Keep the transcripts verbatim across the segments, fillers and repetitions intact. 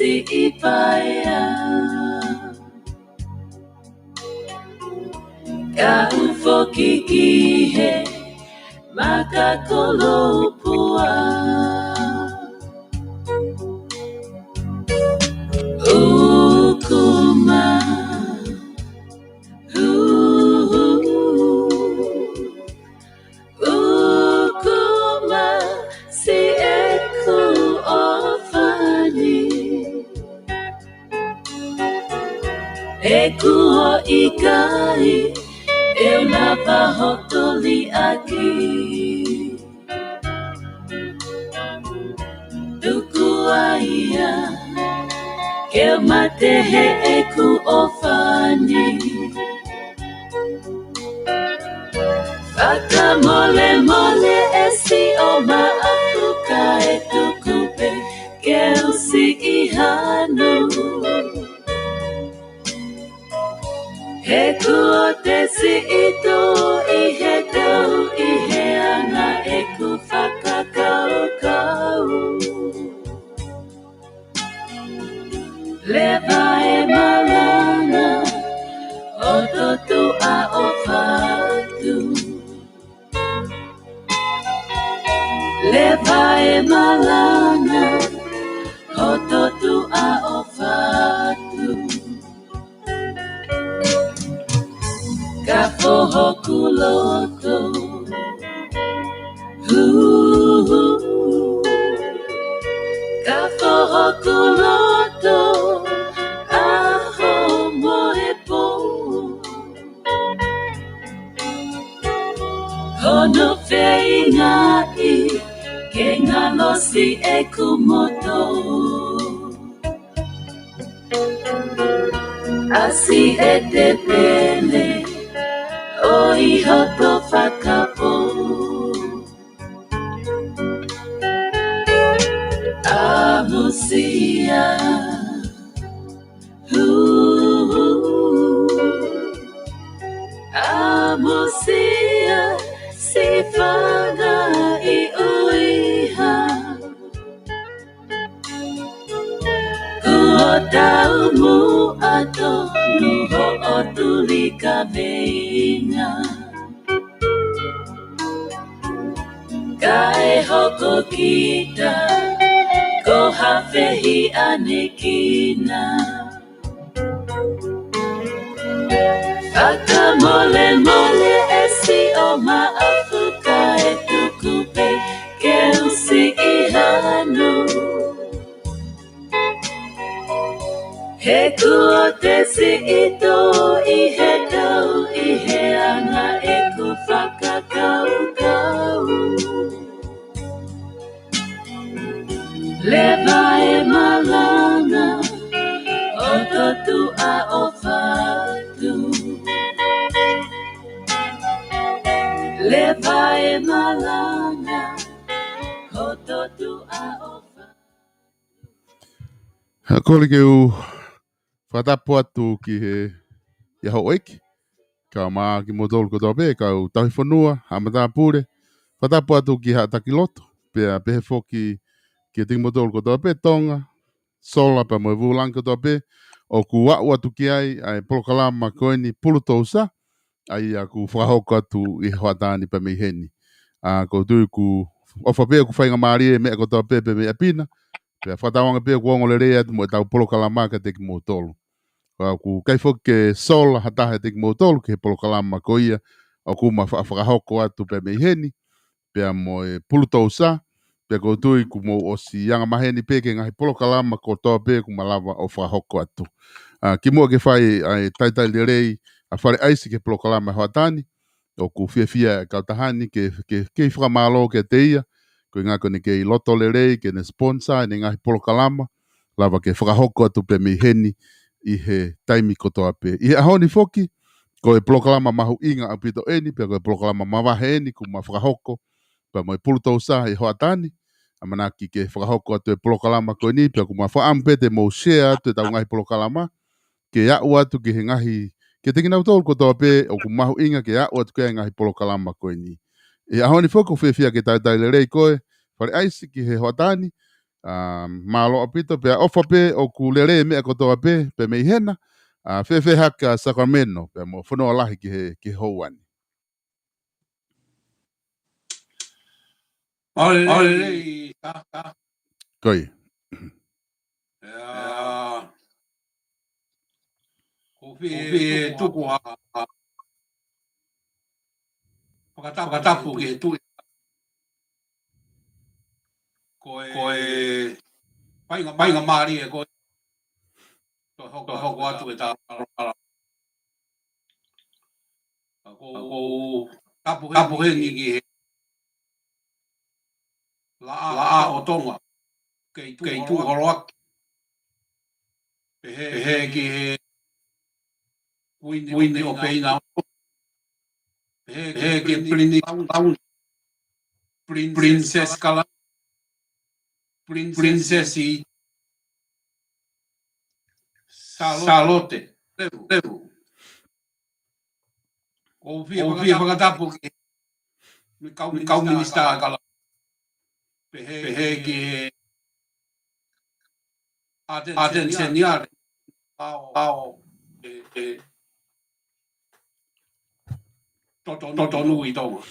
siʻi paea. Ka u foki ki he maka kolōpua. Ukuma, hu, hu, hu. Ukuma siʻeku ʻofani. He kuo ʻikai ʻeuna pahoto liʻaki. Tuku ai ia ke u mate heʻeku ʻofani. Fakamolemole e Siʻomaʻafu kae tuku pē ke u siʻi hanu. He kuo te siʻi tō ʻi he tau ʻi he anga ʻeku fakakaukau. Leva e malanga hoto tuʻa ʻofa atu. Leva e malanga hoto tuʻa ʻofa atu. Ka foho hoku loto. Hu, hu, hu. Ka foho hoku loto. ʻAho mo e pō. Hono feingaʻi ke ngalo siʻeku moto. ʻAsi e tepele ʻo ʻi hoto fakapō. ʻAmusia. Hu, hu, hu. ʻAmusia siʻi fanga ʻi ʻUiha. Kuo taumuʻa tonu hoʻo tuli kaveinga. Kae hoko kita ko ha fehiʻanekina. Fakamolemole e Siʻomaʻafu kae tuku pē ke u siʻi hanu. He kuo te siʻi tō ʻi he tau ʻi he anga ʻeku fakakaukau. Leva e malanga hoto tuʻa ʻofa atu. Leva e malanga hoto tuʻa ʻofa. Kole ke u fakatapu atu ki he ʻEiki, kae ʻumaʻā kimoutolu kotoa pē, kau tauhi fonua, haʻa matāpule. Fakatapu atu ki haʻa taki lotu, pea pehē foki kiate kimoutolu kotoa pē, Tonga, Sola pea mo e Vūlangi kotoa pē, ʻoku aʻu atu ki ai ʻa e polokalama ko eni Pulutousa, ʻa ia ʻoku fakahoko atu ʻi he hoʻatā ni pea mei heni. ʻA, ʻoku ou tui ʻoku ʻofa pē ʻoku faingamālie e meʻa kotoa pē pea mei ʻapi na, pea fakatauange pē ʻoku ongo lelei atu mo ʻetau polokalama kiate kimoutolu. ʻA, ʻoku ʻikai foki ke sola ha taha ʻiate kimoutolu ki he polokalama ko ia ʻoku ma fa-, fakahoko atu pea mei heni, pea mo e Pulutousa, pea ʻoku ou tui kuo mou ʻosi anga maheni pē ki he ngaahi polokalama kotoa pē kuo ma lava ʻo fakahoko atu. ʻA, kimuʻa ke fai ʻa e talitali lelei ʻa Fale ʻAisi ki he polokalama hoʻatā ni, ʻoku fiefia e kautaha ni ke, ke, ke fakamālō kiate ia, koeʻuhi ko ʻene kei loto lelei ke ne sponsor ʻene ngaahi polokalama, lava ke fakahoko atu pē mei heni ʻi he taimi kotoa pē. ʻI he ʻaho ni foki, ko e polokalama mahuʻinga ʻaupito eni, pea ko e polokalama mavahe eni kuo ma fakahoko, pea mo e Pulutousa ʻi he hoʻatā ni, ʻamanaki ke fakahoko atu e polokalama ko eni, pea ʻoku ma fakaʻamu pē te mou share atu ʻetau ngaahi polokalama, ke aʻu atu ki he ngaahi, kiate kinautolu kotoa pē ʻoku mahuʻinga ke aʻu atu ki ai e ngaahi polokalama ko eni. ʻI he ʻaho ni foki ʻoku fiefia ke talitali lelei koe, Fale ʻAisi ki he hoʻatā ni, ʻA, mālō ʻaupito, pea ʻofa pē ʻoku lelei e meʻa kotoa pē, pea mei hena, ʻa, fēfē hake ʻa Sacramento, pea mo e fonua lahi ki he, ki he houa ni. ʻAo lelei, ʻa, ʻa. Ko ia. ʻIa, ʻoku ou fie tuku ha, ha fakatapu, fakatapu ki he tuʻi. Ko e, ko e fainga, faingamālie ko ē. Toe hoko, toe hoko atu e tā, tā, tā. ʻOku ou tapu, tapu heni ki he Laʻā, Laʻā ʻo Tonga. Kei tuʻu, kei tuʻu holo ʻaki. Pehē, pehē ki he Kuini, Kuini ʻo Peina. Pehē ki he Pilinisi Kalauni. Prin-, Princess Kalauni. Prin-, Princess Sālote. Sālote. Levu, levu. ʻOku ou fie, ʻoku ou fie fakatapu, fakatapu ki he kau, kau minisitā, minisitā kala. Pehē, pehē ki he ʻAteni Seniale. ʻAo, ʻao, e, e, totonu, totonu ʻi Tonga.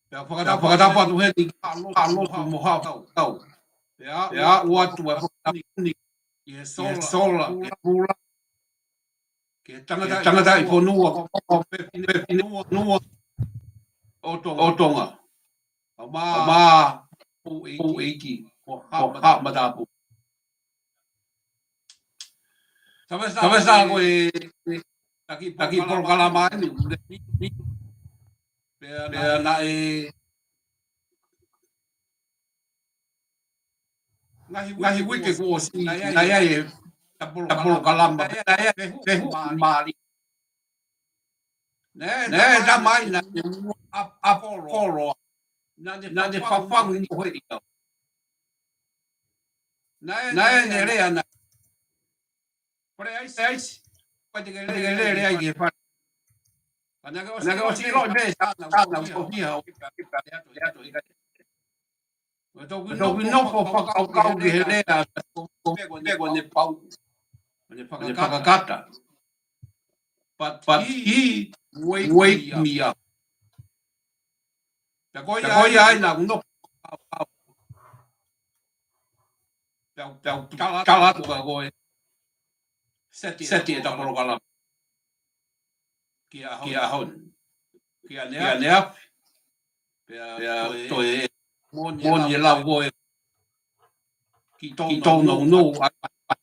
Pea fakatapu, fakatapu atu heni ki he Lotu mo Haʻa Tau. Pea, pea ʻoatu e fakatapu ni ki he sola, sola, ki he pula. Ki he tangataʻi, tangataʻi fonua, fefine, fefine fonua ʻo Tonga. ʻO Tonga. ʻA mā, ʻa mā, ʻo e ʻEiki, ʻo Haʻa Matāpule. Tavesa, tavesa ko e, taki, taki polokalama ni, pea naʻe ngaahi, ngaahi uike kuo ʻosi, naʻe ʻi ai e ta polo-, ta polokalama, naʻe ʻi ai e fehuʻi, fehuʻi mālie. Naʻe, naʻe tama ai naʻe ʻa, ʻa polo. Naʻe, naʻe fafangu mo he ika. Naʻe, naʻe ne lea naʻe Pole ʻaisi, ʻaisi. Pole te ke lele, lele ai ki he fale. Ka naʻa ke ʻosi, naʻa ke ʻosi loʻi pē, sa, sa, na, ko fiha, o, ko toku nofo fakakaukau ki he lea, ko, ko, ko ne pau, ko ne fakakata. But, but he, he wake me up. Pea ko ia ai naʻa ku nofo. Pea, pea tala, tala atu ka ko e seti, seti e ta polokalama ki he ʻaho, ki he ʻaho ni. Ki he ʻaneafi. Pea, pea toe, toe moʻoni e lau ko e ki tō, ki tō nounou, a, a,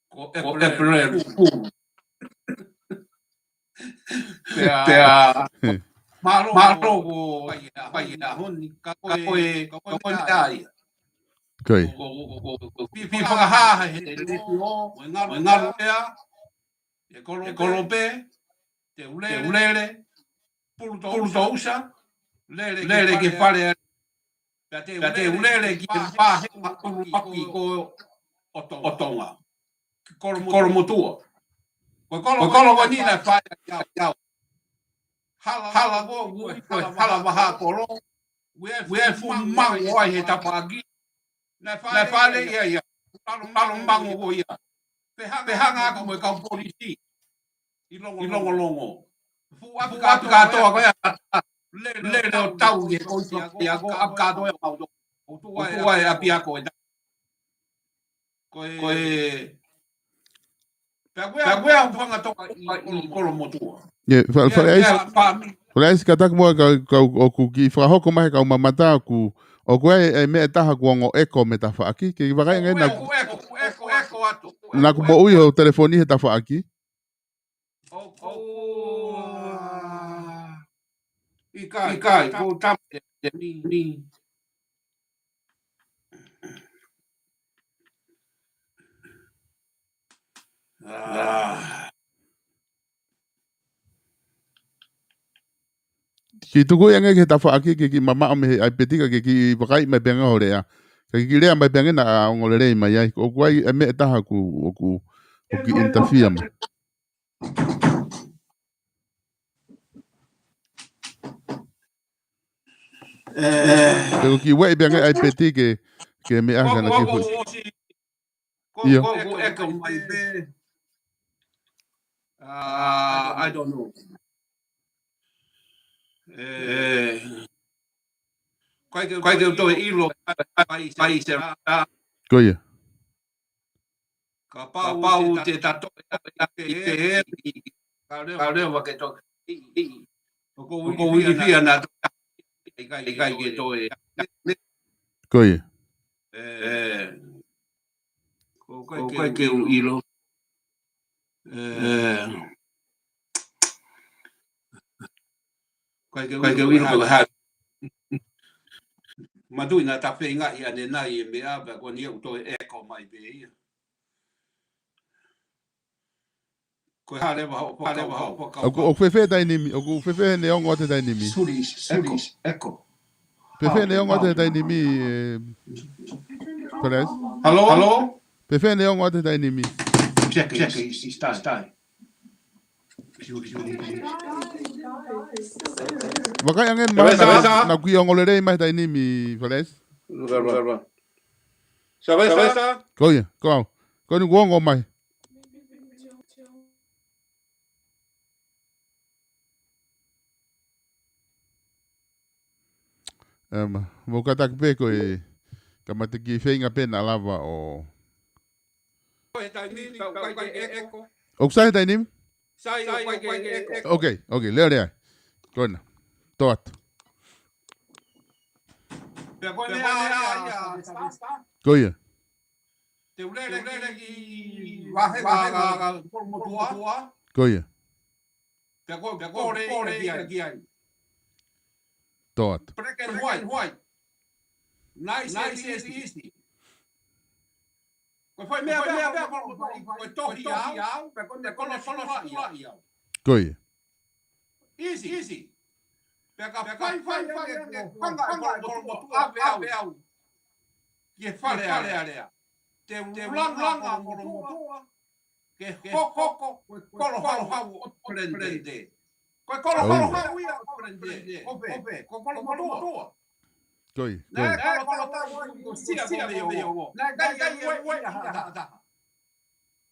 ko April, ko April Fool. Pea, pea, mālō, mālō ko e fai e ʻaho ni, ka ko e, ka ko e, ka ko e meʻa ia. Ko ia. Ko, ko, ko, ko, ko, fie, fie fakahā he te lefi o, mo e ngalo, mo e ngalo pea, e kolo, e kolo pē, te u lele, te u lele, pulu tō, pulu tō usa, lele, lele ki he fale, pea te u lele, pea te u lele ki he pā he ma ulu ʻaki ko ʻo To-, ʻo Tonga. Ki Kolomotuʻa. Kolomotuʻa. Ko e kolo, ko e kolo ko eni naʻe fai ʻaki au. Hala, hala ko, ko e hala vaha kolo. Ue, ue fu mango ai he tafaʻaki. Naʻe fale ia ia. Talo, talo mango ko ia. Pe hanga, pe hanga atu mo e kau polisi ʻi Longolongo. Fu ʻapi kātoa ko ia. Lele ʻo tau ia ko ia ko ʻapi kātoa ia mau tō. ʻO tuʻu ai ʻapi ako e ta. Ko e, ko e, pea ko e, pea ko e au fanga toka ʻi, ʻi Kolomotuʻa. Ia, fa-, ia, fale ʻaisi, ia, fāmi. Fale ʻaisi ka taku mo ka, ka ʻoku kiʻi fakahoko mai he kau mamata ʻoku, ʻoku ʻi ai e meʻa ʻe taha kuo ongo ʻeko mei he tafaʻaki, ke vakai ange na. ʻOku ʻeko, ʻoku ʻeko, ʻoku ʻeko, ʻeko atu. Naʻa ku moʻui hoʻo telefoni he tafaʻaki. ʻOku, ʻoku, ʻikai, ʻikai, ko tama ni, ni. ʻA. Kiʻi tuku ange ki he tafaʻaki ke kiʻi mamaʻo mei he ʻaipetika ke kiʻi vakai mai pē ange hoʻo lea. Ke kiʻi lea mai pē ange naʻa ongo lelei mai ai. ʻOku ʻi ai e meʻa ʻe taha ʻoku, ʻoku, ʻoku kiʻi interfere mai. Te u kiʻi ueʻi pē ange ʻa e iPad ke, ke meʻa ko, hana ko, ki ko, foʻi. Ko, ʻIo. Ko, ko ʻeku mai pē. Ah, I don't know. Eh, ko e ke, ko e ke toe ʻilo, pai, pai se, ah. Ko ia. Kapau te ta toe ʻi te eri, ka leva, ka leva ke toe ʻi. ʻOku ou ilifia naʻa toe ʻikai, ʻikai ke toe. Ko ia. Eh, ko e ke, ko e ke u ʻilo. Eh, ko e ke, ko e ke u ʻilo pe ko e hā. Matuʻi naʻa ta feingaʻi ʻanenai e meʻa, pea ko eni ʻoku toe ʻeko mai pē ia. Ko e hā leva hoʻo, hā leva hoʻo, hoʻo. ʻOku, ʻoku fēfē taimi ni, ʻoku fēfē he neongo atu e taimi ni. Suli, suli, ʻeko. Fēfē he neongo atu e taimi ni, eh, Perez? Hello? Hello? Fēfē he neongo atu e taimi ni. Check, check, it's, it's time. Vakai ange mai, Cerveza? Naʻa, naʻa ku ʻi ongo lelei mai he taimi ni, Perez. Cerveza? Cerveza? Ko ia, ko au. Ko eni kuo ongo mai. Em, mou kātaki pē ko e, kamata kiʻi feinga pē naʻa lava ʻo. Ko e taimi ni, ka ʻoku ʻikai ke ʻeko. ʻOku sai he taimi ni? Sai, ʻoku ʻikai ke ʻeko. Ok, ok, lea, lea. Ko ena. Tō atu. Pea ko e meʻa ia, ia, Cerveza. Ko ia. Te u lele, te u lele ki vahe, vahe, vahe, vahe, kolomotuʻa. Ko ia. Pea ko, pea ko, kole, kole ia ki ai. Tō atu. Black and white. Nice and easy. Ko e foʻi meʻa, meʻa, meʻa, ko, ko, ko e tohi au, pea ko e kolo, kolo, kolo ia. Ko ia. Easy, easy. Pea ka fai, fai, fai, ke hanga e kolomotuʻa ʻave au ki he Fale Alea. Te u langa, langa kolomotuʻa ke hoko, hoko ko e kolo hauhau ʻo Oakland. Ko e kolo hauhau ia ʻo Oakland. Ko fē? Ko kolomotuʻa. Ko ia, ko ia. Naʻe kolo, kolo tau ai ko Sia ko Meiongo. Naʻe ʻikai ke ueʻi ia ha taha.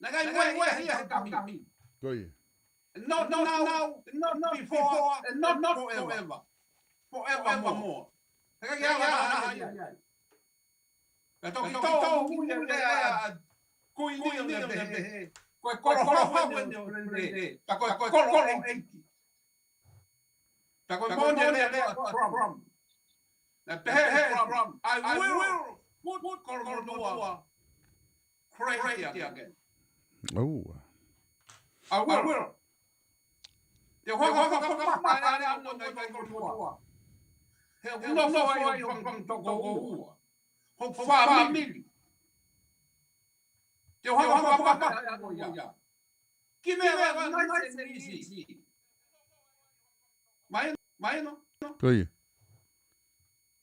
Naʻe ʻikai ueʻi ia he tahi. Ko ia. Not now, not before, and not forever. Forevermore. He ʻikai ke ala ha taha ia. Ka toki tō mui e lea ʻa Kuini ʻo ne pehē, ko e kolo hauhau eni ʻo Oakland. Ka ko e kolo ʻeiki. Pea ko e moʻoni e lea ʻa Trump. Naʻe pehē ʻe Trump, "I will put kolomotuʻa great again." ʻOua. "I will." Te u hanga ʻo fakamamafa e lea ʻo kolomotuʻa. He ʻoku nofo ai hoʻo fanga tokoua, hoʻo fāmili. Te u hanga ʻo fakamamafa e lea ko ia. Ki he meʻa nice and easy. Mahino, mahino. Ko ia.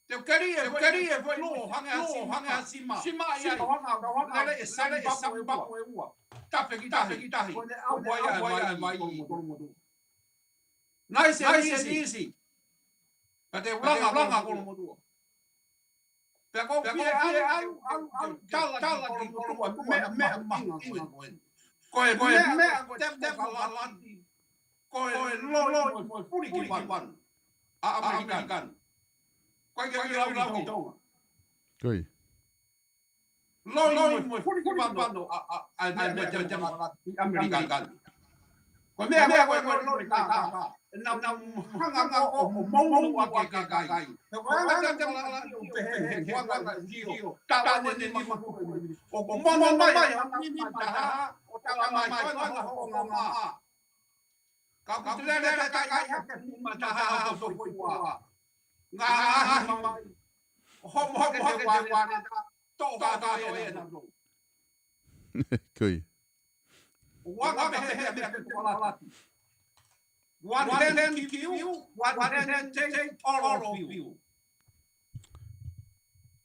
Te u keli e, te u keli e foʻi loʻo, hangē ha sima, hangē ha sima. Sima ia, sima, hanga, hanga, lele e sami papu ʻe ua. Tafe ki tahi, tafe ki tahi. Ko ʻene ʻauai, ʻauai, ʻauai, ʻauai, kolomotuʻa. Nice and easy. Ka te u langa, langa kolomotuʻa. Pea ko e fie au, au, au, tala, tala ki kolomotuʻa, meʻa, meʻa, meʻa, meʻa, meʻa. Ko e, ko e meʻa, ko e tefo kalati. Ko e loi mo e fuli ki vanu ʻa ʻAmelika. Ko e ke lau ki Tonga. Ko ia. Loi mo e fuli ki vanu ʻa, ʻa, ʻa, ʻa, ʻa, ʻa, ʻa, ʻa, ʻAmelika. Ko e meʻa, meʻa ko e, ko e loi ka, ka, ka. Naʻa, naʻa hanga, hanga ʻo, ʻo mou, mou ʻa ke kakai. He ko e anga ke, ke, ke, ke, ke, ke, ke, ke, ke, ke, ke, ke, taʻu ʻeni ni ma. ʻOku mono mai, ʻa, ni, ni, taha, ʻo tala mai, ko e anga hoʻo ngaahi mā. Ka ʻoku te lele, lele, kai, kai, hake, ni ma taha, ʻo foʻi kua. Ngaahi mai. Homo, homo, hake, te uane, tō, tō, tō, e na tō. Ko ia. One hand, hand, hand, hand, one hand give you, one hand take all of you.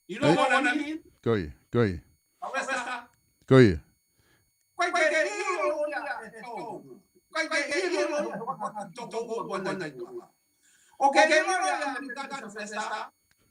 You know what I mean? Ko ia, ko ia. Ko ia. Ko e ke ʻilo ia e tō. Ko e ke ʻilo ia e waka tō ko wana i wana. ʻOku ke ʻilo ia e American Professor.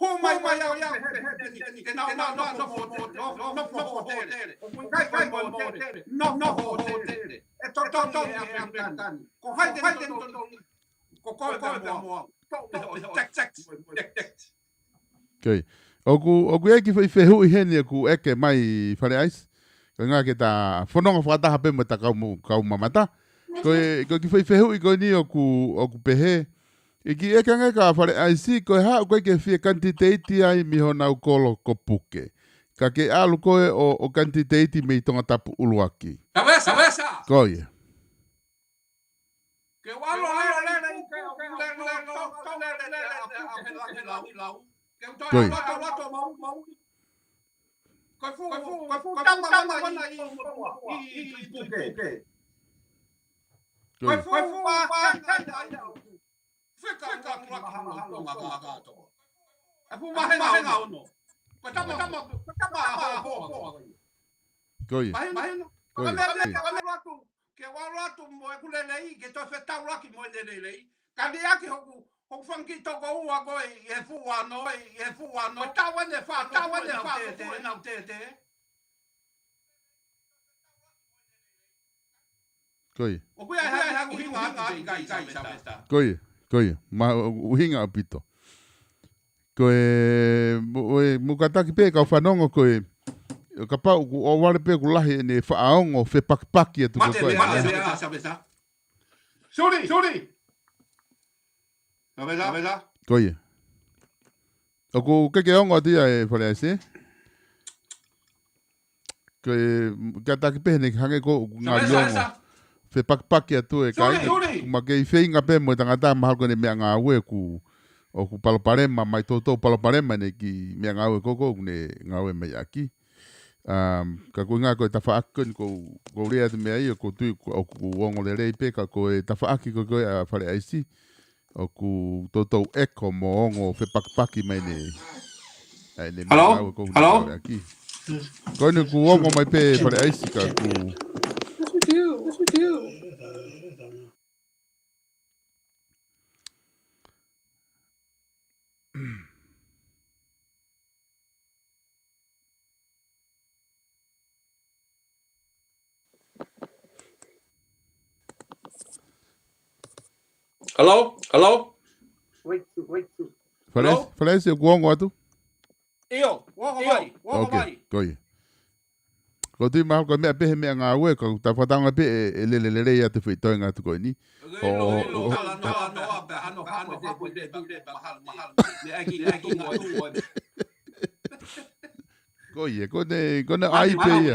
Hū mai mai au ia, ke, ke, ke, ke nau, nau, nau, nofo hōtele, nofo hōtele. ʻOku ʻikai ko e mōtele, nofo hōtele. ʻE totonu ʻe ʻAmelika ni. Ko hai te ne totonu? Ko koe pea mo au. Ko e, ko e, ko e, tax, tax, tax, tax. Ko ia. ʻOku, ʻoku ʻi ai e kiʻi foʻi fehuʻi heni ʻoku ʻeke mai Fale ʻAisi. Ko e ʻuhinga ke ta fononga fakataha pē mo ʻeta kau mo-, kau mamata. Ko e, ko e kiʻi foʻi fehuʻi ko eni ʻoku, ʻoku pehē. ʻIkai ke ʻeke ange kia Fale ʻAisi, ko e hā ʻoku ʻikai ke fie kanititeiti ai mei honau kolo ko Puke. Ka ke ʻalu koe ʻo, ʻo kanititeiti mei Tongatapu ʻuluaki. Tavesa, tavesa. Ko ia. Ke u ʻalu lele, lele, lele, ke u lele, lele, lele, lele, lele, lele, lele, lele, lele, lele. Ke u toe ʻalu, ʻalu, ʻalu, ʻalu, mau, mau. Ko e fuʻu, ko e fuʻu, ko e fuʻu tama, tama, tama ʻi, ʻi, ʻi, ʻi, ʻi Puke. Ko e fuʻu, ko e fuʻu, ko e fuʻu, ko e fuʻu, fika, fika, ʻuluaki, ʻuluaki, ʻuluaki, ʻuluaki, ʻuluaki. E fuʻu māhina, māhina ono. Ko e tama, tama, ko e tama, ho, ho, ho, ho. Ko ia. Māhina, māhina. Ko ia. Ka mea, mea, ka mea atu. Ke u ʻalu atu mo ʻeku lelei, ke toe fetaulaki mo e lelei. Ka liʻaki hoku, hoku fanga kiʻi tokoua ko ē ʻi he fuʻu ano, ʻi he fuʻu ano. Ko e taʻu eni ʻe fā, taʻu eni ʻe fā, tētē, nau tētē. Ko ia. ʻOku ʻi ai, ʻi ai, ʻi ai, ʻi ai, ʻi ai, ʻi ai, ʻi ai, ʻi ai. Ko ia, ko ia. Ma, ʻuhinga ʻaupito. Ko e, mo, e, mo kātaki pē kau fanongo ko e, kapau ʻoku ʻohovale pē ʻoku lahi ʻene faʻa ongo fepakipaki atu ko e. Mate, ko e, mate, mate, mate. Suli, suli. Mate, mate. Ko ia. ʻOku ʻikai ke ongo atu ia ʻe Fale ʻAisi. Ko e, kātaki pē heʻene hangē ko ʻoku ngali ongo. Sa, sa, sa. Fepakipaki atu e kai. Suli, suli. Kuo ma kei feinga pē mo e tangata mahalo ko ʻene meʻangāue ʻoku, ʻoku palopalema, mai toutou palopalema ʻene kiʻi meʻangāue ko ē ʻoku ne ngāue mai ʻaki. Um, ka ko e ʻuhinga ko e tafaʻaki ko eni ʻoku, ʻoku ou lea atu mei ai, ʻoku ou tui ʻoku, ʻoku ongo lelei pē, ka ko e tafaʻaki ko ē ʻa Fale ʻAisi. ʻOku toutou ʻeko mo ongo fepakipaki mai ʻene. ʻA ʻene meʻangāue ko ē ʻoku ne ngāue ʻaki. Ko eni kuo ongo mai pē Fale ʻAisi ka ʻoku. Yes, we do. Yes, we do. Hello? Hello? Fale, Fale ʻAisi, ʻoku ongo atu? ʻIo, ongo mai, ongo mai. Ko ia. Ko e tui mahalo ko e meʻa pē he meʻangāue, ka ta fakatauange pē ʻe, ʻe lele lelei atu e foʻi toenga atu ko eni. Ko ia, ko ʻene, ko ʻene ʻai pē ia.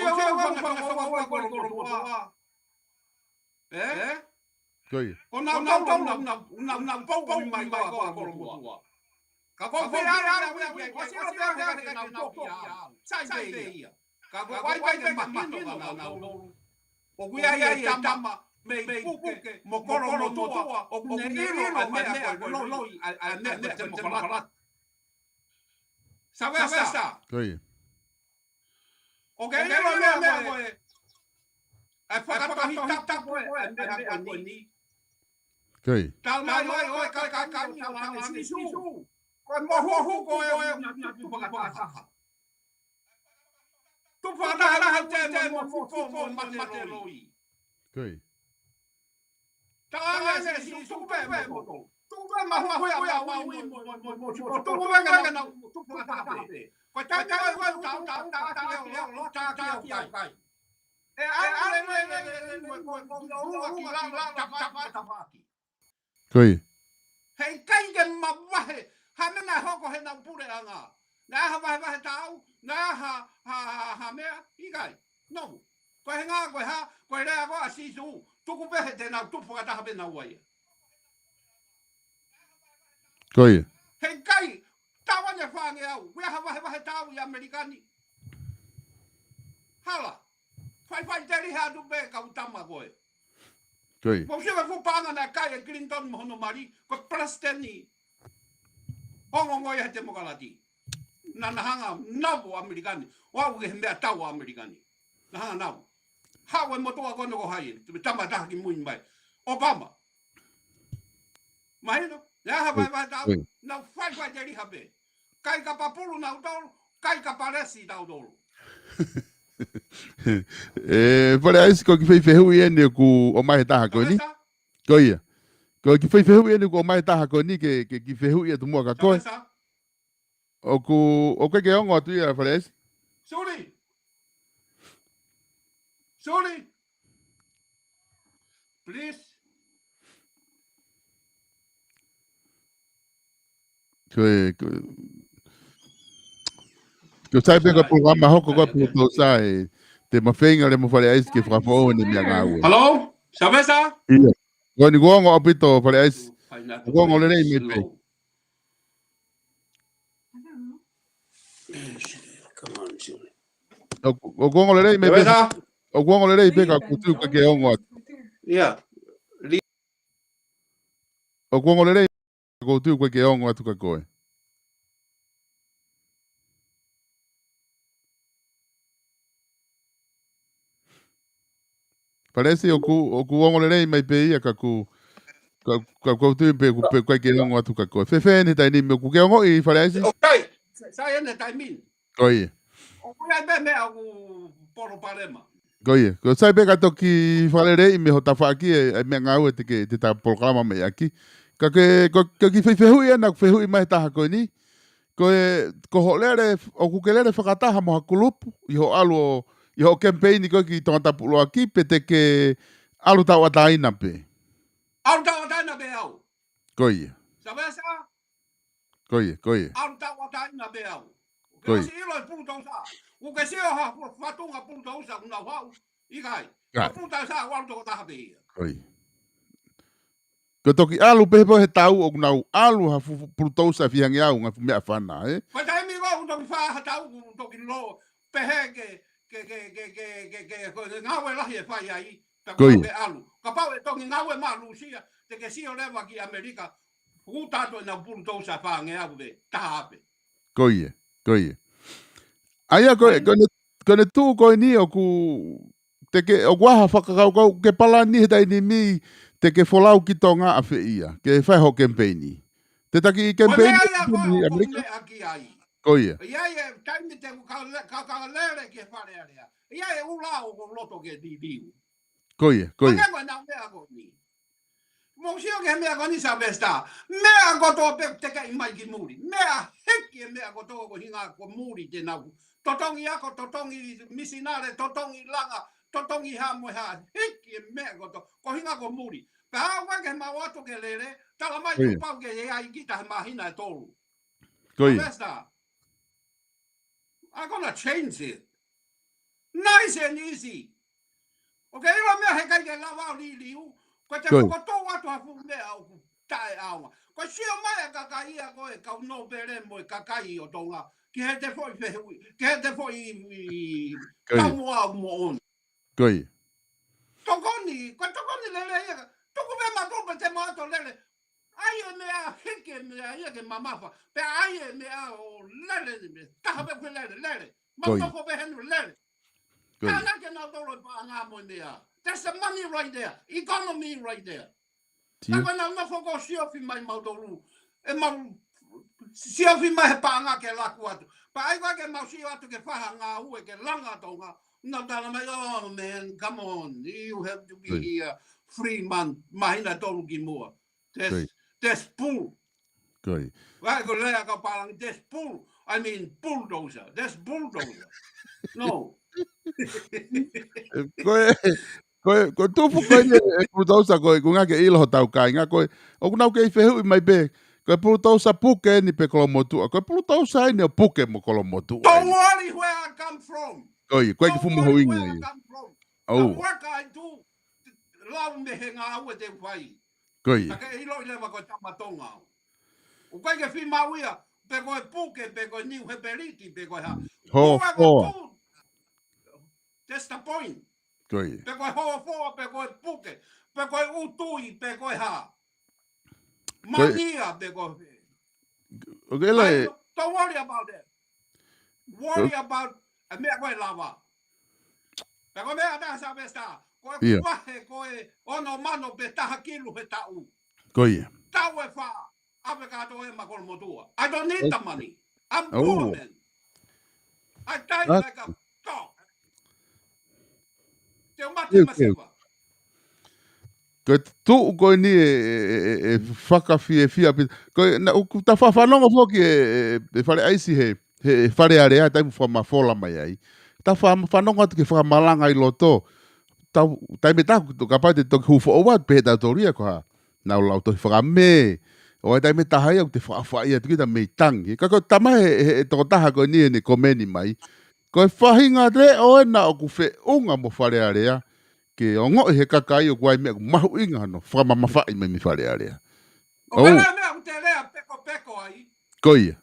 sio au ʻoku fanga sio au ʻa e kolomotuʻa. Ē? Ko ia. Ko nautolu naʻa nau, nau, nau, nau pou, pou mai ko ā ko e kolomotuʻa. Ka ko e feʻauhi, feʻauhi, feʻauhi, ko e sio au ʻoku ʻikai ke nau toki au. Sai pē ia. Ka ko e ʻai ke mahino kia nautolu ʻoku ʻi ai e tama mei Puke mo Kolomotuʻa ʻoku ne ʻilo ʻa e meʻa ko e loi ʻa e, ʻa e meʻa ko e temokalati. Savesa. Ko ia. ʻO ke ʻilo e meʻa ko ē, ʻa e fakatohitapu ko ē ʻa e meʻa ko eni. Ko ia. Talamai ʻe he kau, kau, kau, kau, tala ʻe Sīsū, ko e mohuhu ko ē ʻoku na tupu fakataha. Tupu fakataha ʻi he motuʻa mo e mate loi. Ko ia. Tala ange ʻe Sīsū, tuku pē moutolu. Tuku pē mahuʻinga ʻa Maui mo, mo, mo, mo, mo, tuku pē ke nau tupu fakataha pē. Ko e taimi ko ē ʻoku tau, tau, tau, tau, tau, tau, tau, tau. ʻE ʻalu lelei, lelei, lelei, ko e, ko e, ko e, ko e, tapa, tapa, tapa. Ko ia. Heʻikai ke mavahe, ha meʻa naʻe hoko heʻenau puleʻanga. Naʻe ʻi ai ha vahevahe taau, naʻe ʻi ai ha, ha, ha, ha meʻa, ʻikai. No. Ko e ʻuhinga, ko e hā, ko e lea ko ē ʻa Sīsū, tuku pē he te nau tupu fakataha pē naua ia. Ko ia. Heʻikai, taʻu ʻe fāngeau, ʻoku ʻi ai ha vahevahe taau ʻi ʻAmelika ni. Hala, faifaiteliha atu pē kau tama ko ē. Ko ia. Mou sio ki he fuʻu paʻanga naʻe kai ʻe Clinton mo hono mali, ko e palesiteni ongoongo ia he temokalati. Naʻa na hanga nau ʻo ʻAmelika ni, ʻo aʻu ki he meʻatau ʻa ʻAmelika ni. Na hanga nau. Haʻu e motuʻa ko ē ko hai, te tama taha kimui mai. Obama. Mahino, naʻe ʻi ai ha vahevahe taau, nau faifaiteliha pē. Kai kapa pulu nautolu, kai kapa lesi nautolu. ʻE, Fale ʻAisi, ko e kiʻi foʻi fehuʻi eni ʻoku ʻomai he taha ko eni. Ko ia. Ko e kiʻi foʻi fehuʻi eni ʻoku ʻomai he taha ko eni ke, ke kiʻi fehuʻi atu muʻa kia koe. ʻOku, ʻoku ʻikai ke ongo atu ia, Fale ʻAisi? Suli. Suli. Please. Ko e, ko e, ko e sai pē ka pulukama hoko ko e Pulutousa ē, te ma feinga leva mo Fale ʻAisi ke fakafoʻou ʻene meʻangāue. Hello? Savesa? Ia. Ko eni kuo ongo ʻaupito Fale ʻAisi. Kuo ongo lelei mai pē. Come on, Suli. ʻOku, ʻoku ongo lelei mai pē. Savesa? ʻOku ongo lelei pē ka ʻoku ou tui ʻoku ʻikai ke ongo atu. Ia. ʻOku ongo lelei, ka ʻoku ou tui ʻoku ʻikai ke ongo atu kia koe. Fale ʻAisi, ʻoku, ʻoku ongo lelei mai pē ia ka ʻoku, ka, ka ʻoku ou tui pē ʻoku, pē ʻoku ʻikai ke ongo atu kia koe. Fēfē eni he taimi ni, ʻoku ke ongoʻi Fale ʻAisi? ʻOku sai, sai eni he taimi ni. Ko ia. ʻOku ʻi ai pē meʻa ʻoku palopalema. Ko ia. Ko e sai pē ka toki fakaleleiʻi mei ho tafaʻaki ē, ʻa e meʻangāue te ke, te ta polokalama mai ʻaki. Ka ke, ko, ko e kiʻi foʻi fehuʻi ena ʻoku fehuʻi mai he taha ko eni. Ko e, ko hoʻo lele, ʻoku ke lele fakataha mo ha kulupu, ʻi hoʻo ʻalu ʻo, ʻi hoʻo kemipeini ko ē ki Tongatapu ʻuluaki, pe te ke ʻalu tauʻatāina pē? ʻAlu tauʻatāina pē au. Ko ia. Savesa? Ko ia, ko ia. ʻAlu tauʻatāina pē au. Ko ia. ʻOsi ʻilo e Pulutousa. ʻOku ke sio ha fu-, fatunga Pulutousa ʻoku nau haʻu. ʻIkai. Ko e Pulutousa ʻoku ʻalu tokotaha pē ia. Ko ia. Ko e toki ʻalu pē he pō he tau ʻoku nau ʻalu ha fu-, fu-, Pulutousa fihangi au ngaahi fuʻu meʻafana, ē? Ko e taimi ko ē ʻoku toki fai ha tau ʻoku toki lō pehē ke, ke, ke, ko e ngāue lahi ʻe fai ai. Ko ia. Kapau ʻe ʻalu. Kapau ʻe toki ngāue mai ʻa Lūsia, te ke sio leva ki ʻAmelika, ʻoku tato ʻenau Pulutousa fāngeau pē, taha pē. Ko ia, ko ia. ʻA ia ko e, ko ʻene, ko ʻene tuʻu ko eni ʻoku, te ke, ʻoku ʻi ai ha fakakaukau, ke palani he taimi ni, te ke folau ki Tonga ʻafē ia, ke fai hoʻo kemipeini. Te ta kiʻi kemipeini ʻi ʻAmelika. Ko e meʻa ia ko ē ʻoku ou meʻa ki ai. Ko ia. ʻI ai e taimi te u ka le-, ka, ka lele ki he Fale Alea. ʻI ai e ʻū lao ʻoku ou loto ke liliu. Ko ia, ko ia. Hangē ko e nau meʻa ko eni. Mou sio ki he meʻa ko eni Sylvester. Meʻa kotoa pē te ke ʻai mai ki muli. Meʻa hiki e meʻa kotoa ko e ʻuhinga ko muli te nau. Totongi ako, totongi misinale, totongi langa, totongi hā mo e hā. Hiki e meʻa kotoa. Ko e ʻuhinga ko muli. Pea ʻoua ke mau ō atu ke lele. Tala mai Ko ia. Kuo pau ke ʻi ai kita he māhina ʻe tolu. Ko ia. Sylvester. I'm gonna change it. Nice and easy. ʻOku ke ʻilo meʻa heʻikai ke lava ʻo liliu. Ko e te Ko ia. Fokotuʻu atu ha fuʻu meʻa ʻoku taʻeʻaonga. Ko e sio mai e kakai ia ko e kau nōpele mo e kakai ʻo Tonga. Ki heʻete foʻi fehuʻi. Ki heʻete foʻi Ko ia. Taumuʻa ʻoku moʻoni. Ko ia. Tokoni, ko e tokoni lelei ia. Tuku pē mautolu pē te mau ō atu ʻo lele. ʻAi e meʻa hiki e meʻa ia ke mamafa. Pea ʻai e meʻa ʻo lele ni me. Taha pē ke lele, lele. Mau Ko ia. Nofo pē heni lele. Ko ia. Kāinga ke nau tolo e paʻanga mo e meʻa. That's the money right there. Economy right there. Tia. Ka ko ʻenau nofo ko siofi mai mautolu. ʻE mau siofi mai he paʻanga ke laku atu. Pea ʻai ko ē ke mau sio atu ke fai ha ngāue ke langa Tonga. Nau tala mai, "Oh man, come on. You have to be Ko ia. Here three months. Māhina tolu ki muʻa." That's, Ko ia. That's bull. Ko ia. Vai ko lea ka palang, that's bull. I mean, bulldozer. That's bulldozer. No. Ko e, ko e, ko e tupu ko eni e bulldozer ko e, ko e ʻuhinga ke ʻilo hotau kāinga ko e, ʻoku nau kei fehuʻi mai pē, ko e bulldozer puke eni pe kolomotuʻa, ko e bulldozer eni ʻo puke mo kolomotuʻa Don't eni. Worry where I come from. Ko ia, ko e ki Don't fumu worry hoinga where I ia. Come from. The Au. Work I do, lau me he ngāue te u fai. Ko ia. Ka ke ʻilo ʻi leva ko e tama Tonga au. ʻOku ʻikai ke fiemaʻu ia, pe ko e puke, pe ko e niu he peliti, pe ko e hā. Ho Whoever foa. Do, that's the point. Ko ia. Pe ko e hofoa, pe ko e puke, pe ko e utui, pe ko e hā. Ko ia. Mangia, pe ko e. Okay, like, don't worry about that. Worry about a meʻa ko e lava. Pea ko e meʻa ʻa Sylvester, ko e Ia. Vahe ko e ono mano pe taha kilu he taʻu. Ko ia. Taʻu ʻe fā, ʻave kātoa ia maʻa kolomotuʻa. I don't need the money. I'm poor man. I die like a dog. Te u mate maseva. Ko e tuʻu ko eni e, e, e, e fakafiefia pē. Ko e, naʻa ku ta fa-, fanongo foki e, e, e Fale ʻAisi he, he Fale Alea, taimi fakamafola mai ai. Ta fa-, fanongo atu ki he fakamalanga ʻi loto. Tau, taimi taha, kapau te toki hū foʻou atu, pehē ʻe tautolu ia ko ha. Nau lau tohi fakamē. ʻO e taimi taha ia, ʻoku te fakaʻofaʻia atu kita mei tangi. Ka ko e tama he, he, he tokotaha ko eni ʻene komeni mai. Ko e faʻahinga leʻo ena ʻoku feʻunga mo Fale Alea. Ke ongoʻi he kakai ʻoku ʻi ai meʻa ʻoku mahuʻinga hono fakamamafaʻi mai mei Fale Alea. ʻOku ke ʻilo meʻa ʻoku te lea pekopeko ai. Ko ia.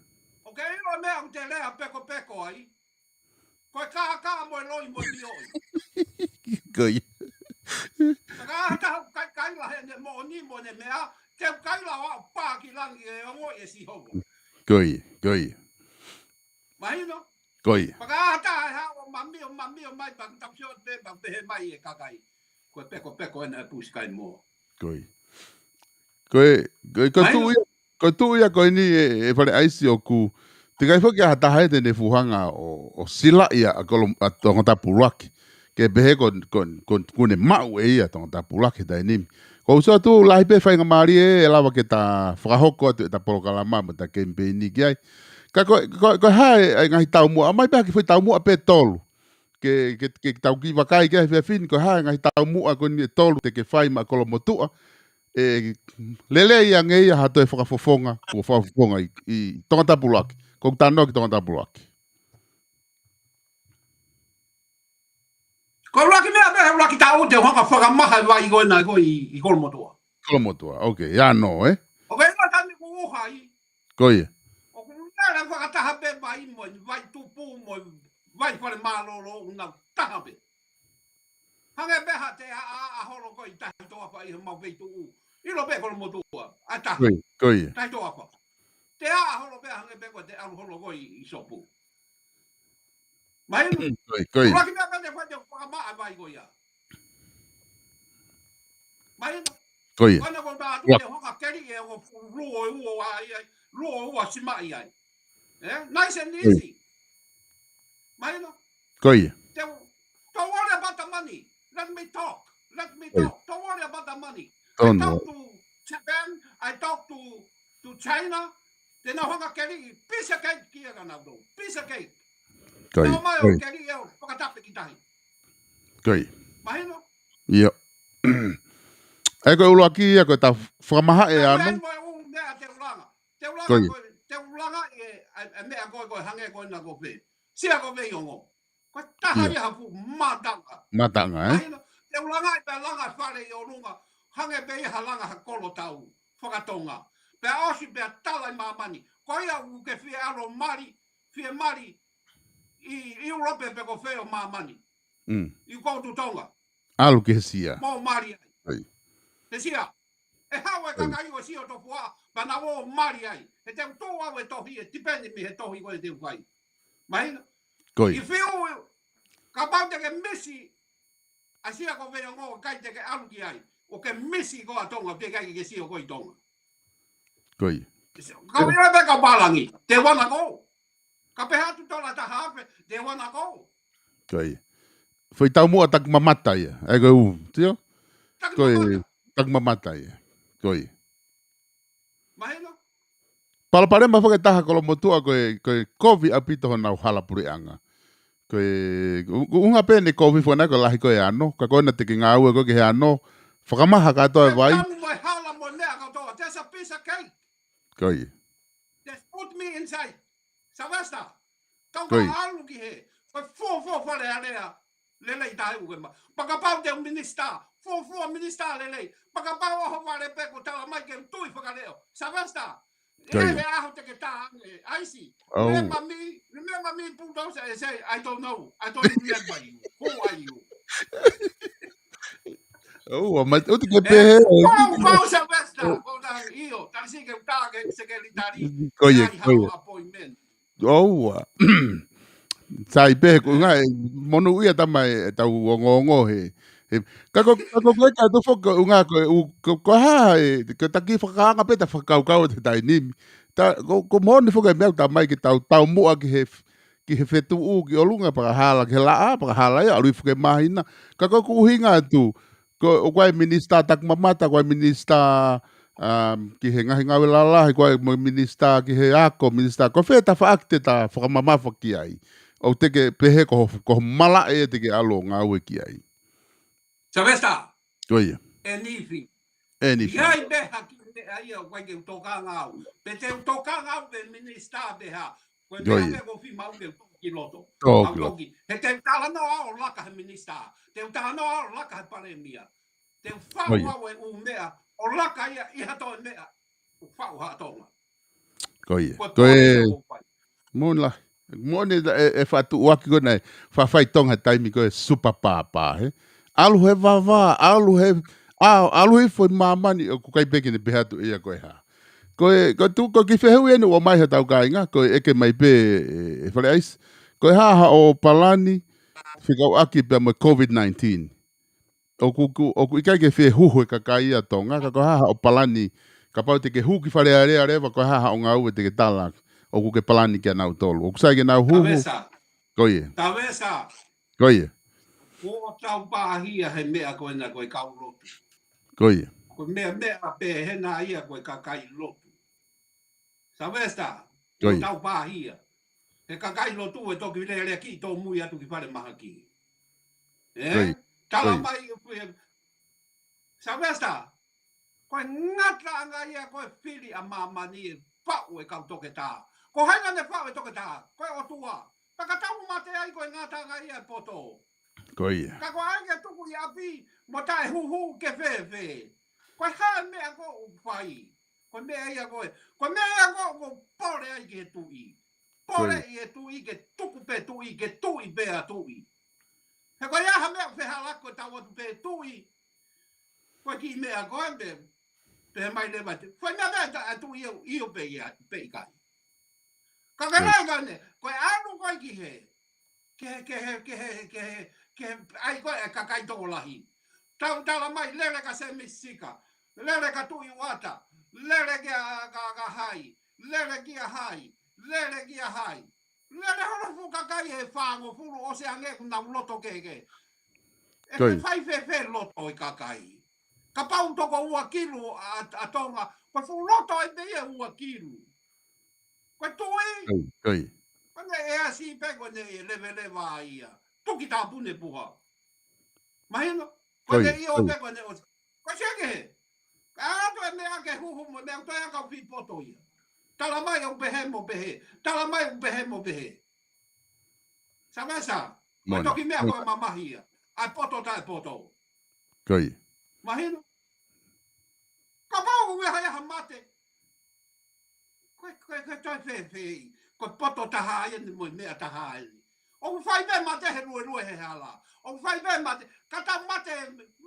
ʻOku ke ʻilo meʻa ʻoku te lea pekopeko ai. Ko e kākā mo e loi mo e mioʻi. Ko ia. Ka ʻi ai ha taha ʻoku ʻikai kaila heʻene moʻoni mo ʻene meʻa, te u kaila ʻo aʻu pā ki langi ʻe ongoʻi ʻe Sihova. Ko ia, ko ia. Mahino? Ko ia. Pea ka ʻi ai ha taha ʻe haʻu ʻo mamio, mamio mai, pea tau sio pē, pea pehē mai e kakai. Ko e pekopeko ena ʻa e pusi kai moa. Ko ia. Ko e, ko e, ko e Mahino? Tuʻu ia, ko e tuʻu ia ko eni e, e Fale ʻAisi ʻoku. Teʻeki ai foki ha taha ia te ne fuʻu hanga ʻo, ʻo silaʻi ʻa kolo, ʻa Tongatapu ʻUluaki. Ke pehē ko, ko, ko, kuo ne maʻu ʻe ia Tongatapu ʻUluaki he taimi ni. Ko uso atu lahi pē faingamālie ʻe lava ke ta fakahoko atu ʻeta polokalama mo ʻeta kemipeini ki ai. Ka ko, ko, ko e hā e, e ngaahi taumuʻa, mai pē ha kiʻi foʻi taumuʻa pē ʻe tolu. Ke, ke, ke tau kiʻi vakai ki ai he efiafi ni, ko e hā e ngaahi taumuʻa ko eni ʻe tolu te ke fai maʻa kolomotuʻa. ʻE, lelei ange ia ha toe fakafofonga, kuo fakafofonga ʻi, ʻi Tongatapu ʻUluaki. Ko ʻeku talanoa ki Tongatapu ʻUluaki. Ko e ʻuluaki meʻa pē, ʻuluaki taʻu te u hanga fakamaha e vai ko ena ko ē ʻi, ʻi Kolomotuʻa. Kolomotuʻa, okay, ia nō, ē? ʻOku ke ʻilo taimi ʻoku uha ai. Ko ia. ʻOku lele fakataha pē vai mo e vai tupu mo e vai fale mālōlō ʻoku nau taha pē. Hangē pē ha te ʻaʻa, ʻaʻa holo ko ē ʻi Tahitoʻafa ʻi he mau vai tuʻu. ʻIlo pē Kolomotuʻa, ʻa taha. Ko ia, ko ia. Tahitoʻafa. Te ʻaʻa holo pē hangē pē ko e te ʻalu holo ko ē ʻi, ʻi Sopu. Mahino? Ko ia, ko ia. ʻUluaki meʻa pē te fai te u fakamaha e vai ko ia. Mahino? Ko ia. Ko ena ko e taʻu te u hanga keli ʻe ʻo luo ua ai, luo ua simaʻi ai. Eh? Nice and easy. Mahino? Don't worry about the money. Let me talk. Let me talk. Don't worry about the money. I talk to Japan. I talk to, to China. Te nau hanga keli piece of cake kia ka nau dou. Piece of cake. Nau mai o keli eo fakatape ki tahi. Mahino? ʻIo. ʻE ko e ʻuluaki ia ko e ta fakamaha e ano. Te ulanga. Te ulanga ko e, te ulanga e, e meʻa ko e, ko e hangē ko ena ko fē. Sia ko fē ʻi ongo. Ko e taha ia ha fuʻu mataʻanga. Mataʻanga, eh? Mahino, te ulanga e pea langa fale ʻi ʻolunga. Hangē pē ia ha langa ha kolo tau. Fakatonga. Pea ʻosi pea tala ʻi māmani. Ko ia ʻoku ke fie ʻalu mali, fie mali ʻi, ʻi ʻIulope pe ko fē ʻo māmani. ʻI ko tu Tonga. ʻAlu ki he sia. Mo mali ai. He sia. ʻE haʻu e kakai ʻo e sia ʻo Tofua, pea nau ō mali ai. He te u tō au e tohi, ʻe tipeni mei he tohi ko e te u fai. Mahino? If you, kapau te ke misi, ʻa sia ko fē ongo kai te ke ʻalu ki ai. ʻO ke misi ko a Tonga, te kai ke sia ko ʻi Tonga. Ka vira pe ka palangi, te wana ko. Ka pe hatu tola taha ape, te wana ko. Foʻi taumuʻa taku mamata ia. ʻAi ko e u, tio? Taku mamata ia. Mahino? Palopalema foki ʻe taha Kolomotuʻa ko e, ko e kovi ʻaupito honau hala puleʻanga. Ko e, u-, u-, unga pē ne kovi fona ko e lahi ko e ano, ka ko ena te ke ngāue ko e ke he ano, fakamaha kātoa e vai. Tamu mo e hala mo e meʻa kātoa, there's a piece of cake. Just put me inside. Sylvester, kau ka ʻalu ki he, ko e fuofua Fale Alea, lelei tahi uke ma. Pea kapau te u minisitā, fuofua minisitā lelei. Pea kapau ʻoho vale pe ko tala mai ke u tui fakaleʻo. Sylvester, ʻe he ʻaho te ke tā ange, ʻaisi. Remember me, remember me, Bulldozer, and say, "I don't know, I don't remember you. Who are you?" ʻOua, mai, ʻoua te ke pehē. Pau, pau, Sylvester, ko tā ʻio, tali si ke u tā ke sekelitali. Ko ia, ko ia. Appointment. ʻOua. Sai pē, ko ngā, monūʻia tamai e tau ongoongo he. He, ka ko, ka ko, ko e ka tu foki, ko ngā, ko, u, ko, ko ha, e, ko taki fakaanga pē ta fakakaukau te tai nimi. Ta, ko, ko moni foki e meʻa tamai ke tau, taumuʻa ki he, ki he fetuʻu, ki ʻolunga pakahala, ki he laʻā, pakahala ia, ʻalu i fuke mahina. Ka ko, ko uhinga atu, ko, ʻoku ʻi ai minisitā taku mamata, ʻoku ʻi ai minisitā, um, ki he ngaahi ngāue lalahi, ʻoku ʻi ai mo minisitā ki he ako, minisitā, ko fē tafaʻaki te ta fakamamafa ki ai. ʻOku te ke pehē ko, ko malaʻe te ke ʻalu ʻo ngāue ki ai. Sylvester. Ko ia. Anything. Anything. ʻI ai pē ha kiʻi meʻa ia ʻoku ʻikai ke u tokanga au. Pe te u tokanga au pe minisitā pe ha. Ko e meʻa pē ko fima au ke u toki loto. Toki loto. He te u talanoa au ʻo laka he minisitā. Te u talanoa au ʻo laka he palēmia. Te u faʻu au e ʻū meʻa, ʻo laka ia ʻi ha toe meʻa, ʻo faʻu ha Tonga. Ko ia. Ko e, moni lahi. Moni e, e fatuʻuaki ko ena, faʻa fai Tonga he taimi ko e super pāpā, he. ʻAlu he vavā, ʻalu he, ʻa, ʻalu he foʻi māmani ʻoku ʻikai pē ke ne pehē atu ia ko e hā. Ko e, ko e tu, ko e kiʻi fehuʻi eni ʻoku ʻomai he tau kāinga, ko e ʻeke mai pē, e, e Fale ʻAisi. Ko e hā haʻo palani, fekauʻaki pea mo e COVID nineteen. ʻOku, ku, ʻoku ʻikai ke fie huhu e kakai ʻa Tonga, ka ko e hā haʻo palani, kapau te ke hū ki Fale Alea leva, ko e hā haʻo ngāue te ke tala, ʻoku ke palani kia nautolu. ʻOku sai ke nau huhu. Tavesa. Ko ia. Tavesa. Ko ia. Ko e tau pāhia he meʻa ko ena ko e kau lotu. Ko ia. Ko e meʻa, meʻa pē hena ia ko e kakai lotu. Sylvester, ko e tau pāhia. He kakai lotu ʻe toki lele ki tōmui atu ki fale mahaki. E? Tala mai, Sylvester, ko e ngataʻanga ia ko e fili ʻa māmani ʻe faʻu e kau toketā. Ko hai naʻa ne faʻu e toketā, ko e ʻOtua. Pea ka tau mate ai ko e ngataʻanga ia e poto. Ko ia. Ka ko ai ke tuku ʻi ʻapi, mo taʻe huhu ke fēfē. Ko e hā e meʻa ko ʻoku fai. Ko e meʻa ia ko e, ko e meʻa ia ko ʻoku pole ai ki he tuʻi. Pole ʻi he tuʻi ke tuku pē tuʻi, ke tuʻi pē ʻa tuʻi. He ko ia ha meʻa fehālaaki ko e tau atu pē tuʻi. Ko e kiʻi meʻa ko e pē, pē mai leva te. Ko e meʻa pē ta atu ʻio, ʻio pē ia, pē ʻikai. Ka ke lai kane, ko e ʻalu ko e ki he. Ke, ke, ke, ke, ke, ke, ʻai ko e kakai tokolahi. Tau tala mai, lele ka Semisi Sika, lele ka Tuʻi Uata, lele kia ka, ka Hai, lele kia Hai, lele kia hai? Lele holo fuʻu kakai ʻe fāngofulu ʻosi ange kuo nau loto kehekehe. ʻE Ko ia. Fai fēfē loto ʻo e kakai? Kapau toko ua kilu ʻa, ʻa Tonga, ko e fuʻu loto ʻe pē ia ʻe ua kilu. Ko e tuʻi. Ko ia, ko ia. Ko ʻene ʻeasi pē ko ʻene leveleva ia. Tuki tāpuni puha. Mahino? Ko ʻene ʻio pē ko ʻene ʻosi. Ko e seke he. Ka ʻatu e meʻa ke huhu mo e meʻa ʻoku toe ʻai kau fī poto ia. Tala mai ʻoku pehē mo pehē. Tala mai ʻoku pehē mo pehē. Sa mesa. Mo e toki meʻa ko e mamahi ia. ʻA e poto taʻe poto. Ko ia. Mahino? Kapau ʻoku ʻi ai ha mate. Ko e, ko e, ko e toe fēfē. Ko e poto taha ia ni mo e meʻa taha ia ni. ʻOku fai pē mate he luelue he hala. ʻOku fai pē mate. Ka tau mate,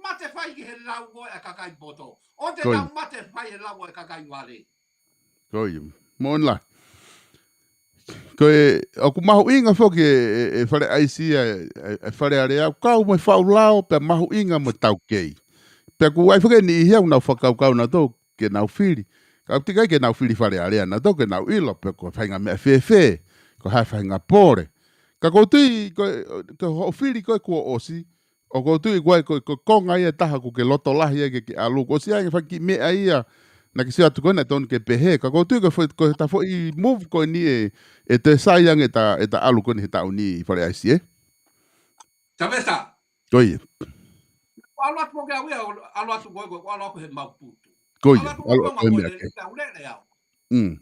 mate fai ki he lau ko e kakai poto. ʻO te Ko ia. Tau mate fai he lau ko e kakai vale. Ko ia. Mo ona. Ko e, ʻoku mahuʻinga foki e, e, e fale ʻaisi ʻa e, e, e fale alea, ʻoku kau mo e faʻu lao, pea mahuʻinga mo e taukei. Pea ʻoku ʻi ai foki e niʻihi ʻoku nau fakakaukau nautolu ke nau fili. Ka ʻoku ʻikai ke nau fili fale alea nautolu ke nau ʻilo, pe ko e faʻahinga meʻa fēfē, ko e hā e faʻahinga pole. Ka ʻoku ou tui, ko, ko hoʻo fili ko ē kuo ʻosi, ʻoku ou tui ko e, ko, ko e konga ia ʻe taha ʻoku ke loto lahi ai ke, ke ʻalu. Ko e ʻosi ange fai kiʻi meʻa ia, naʻa ke sio atu ko ē naʻe tonu ke pehē. Ka ʻoku ou tui ko e foʻi, ko e ta foʻi move ko eni ʻe, ʻe toe sai ange ʻeta, ʻeta ʻalu ko eni he taʻu ni ʻi fale ʻaisi, ē? Sa mesa. Ko ia. ʻAlu atu ko ke au ia, ʻalu atu ko e, ko e, ʻalu atu he Maputu. Ko ia, ʻalu atu ʻalu ko atu he meʻa ke. Ka ulele au. Mm.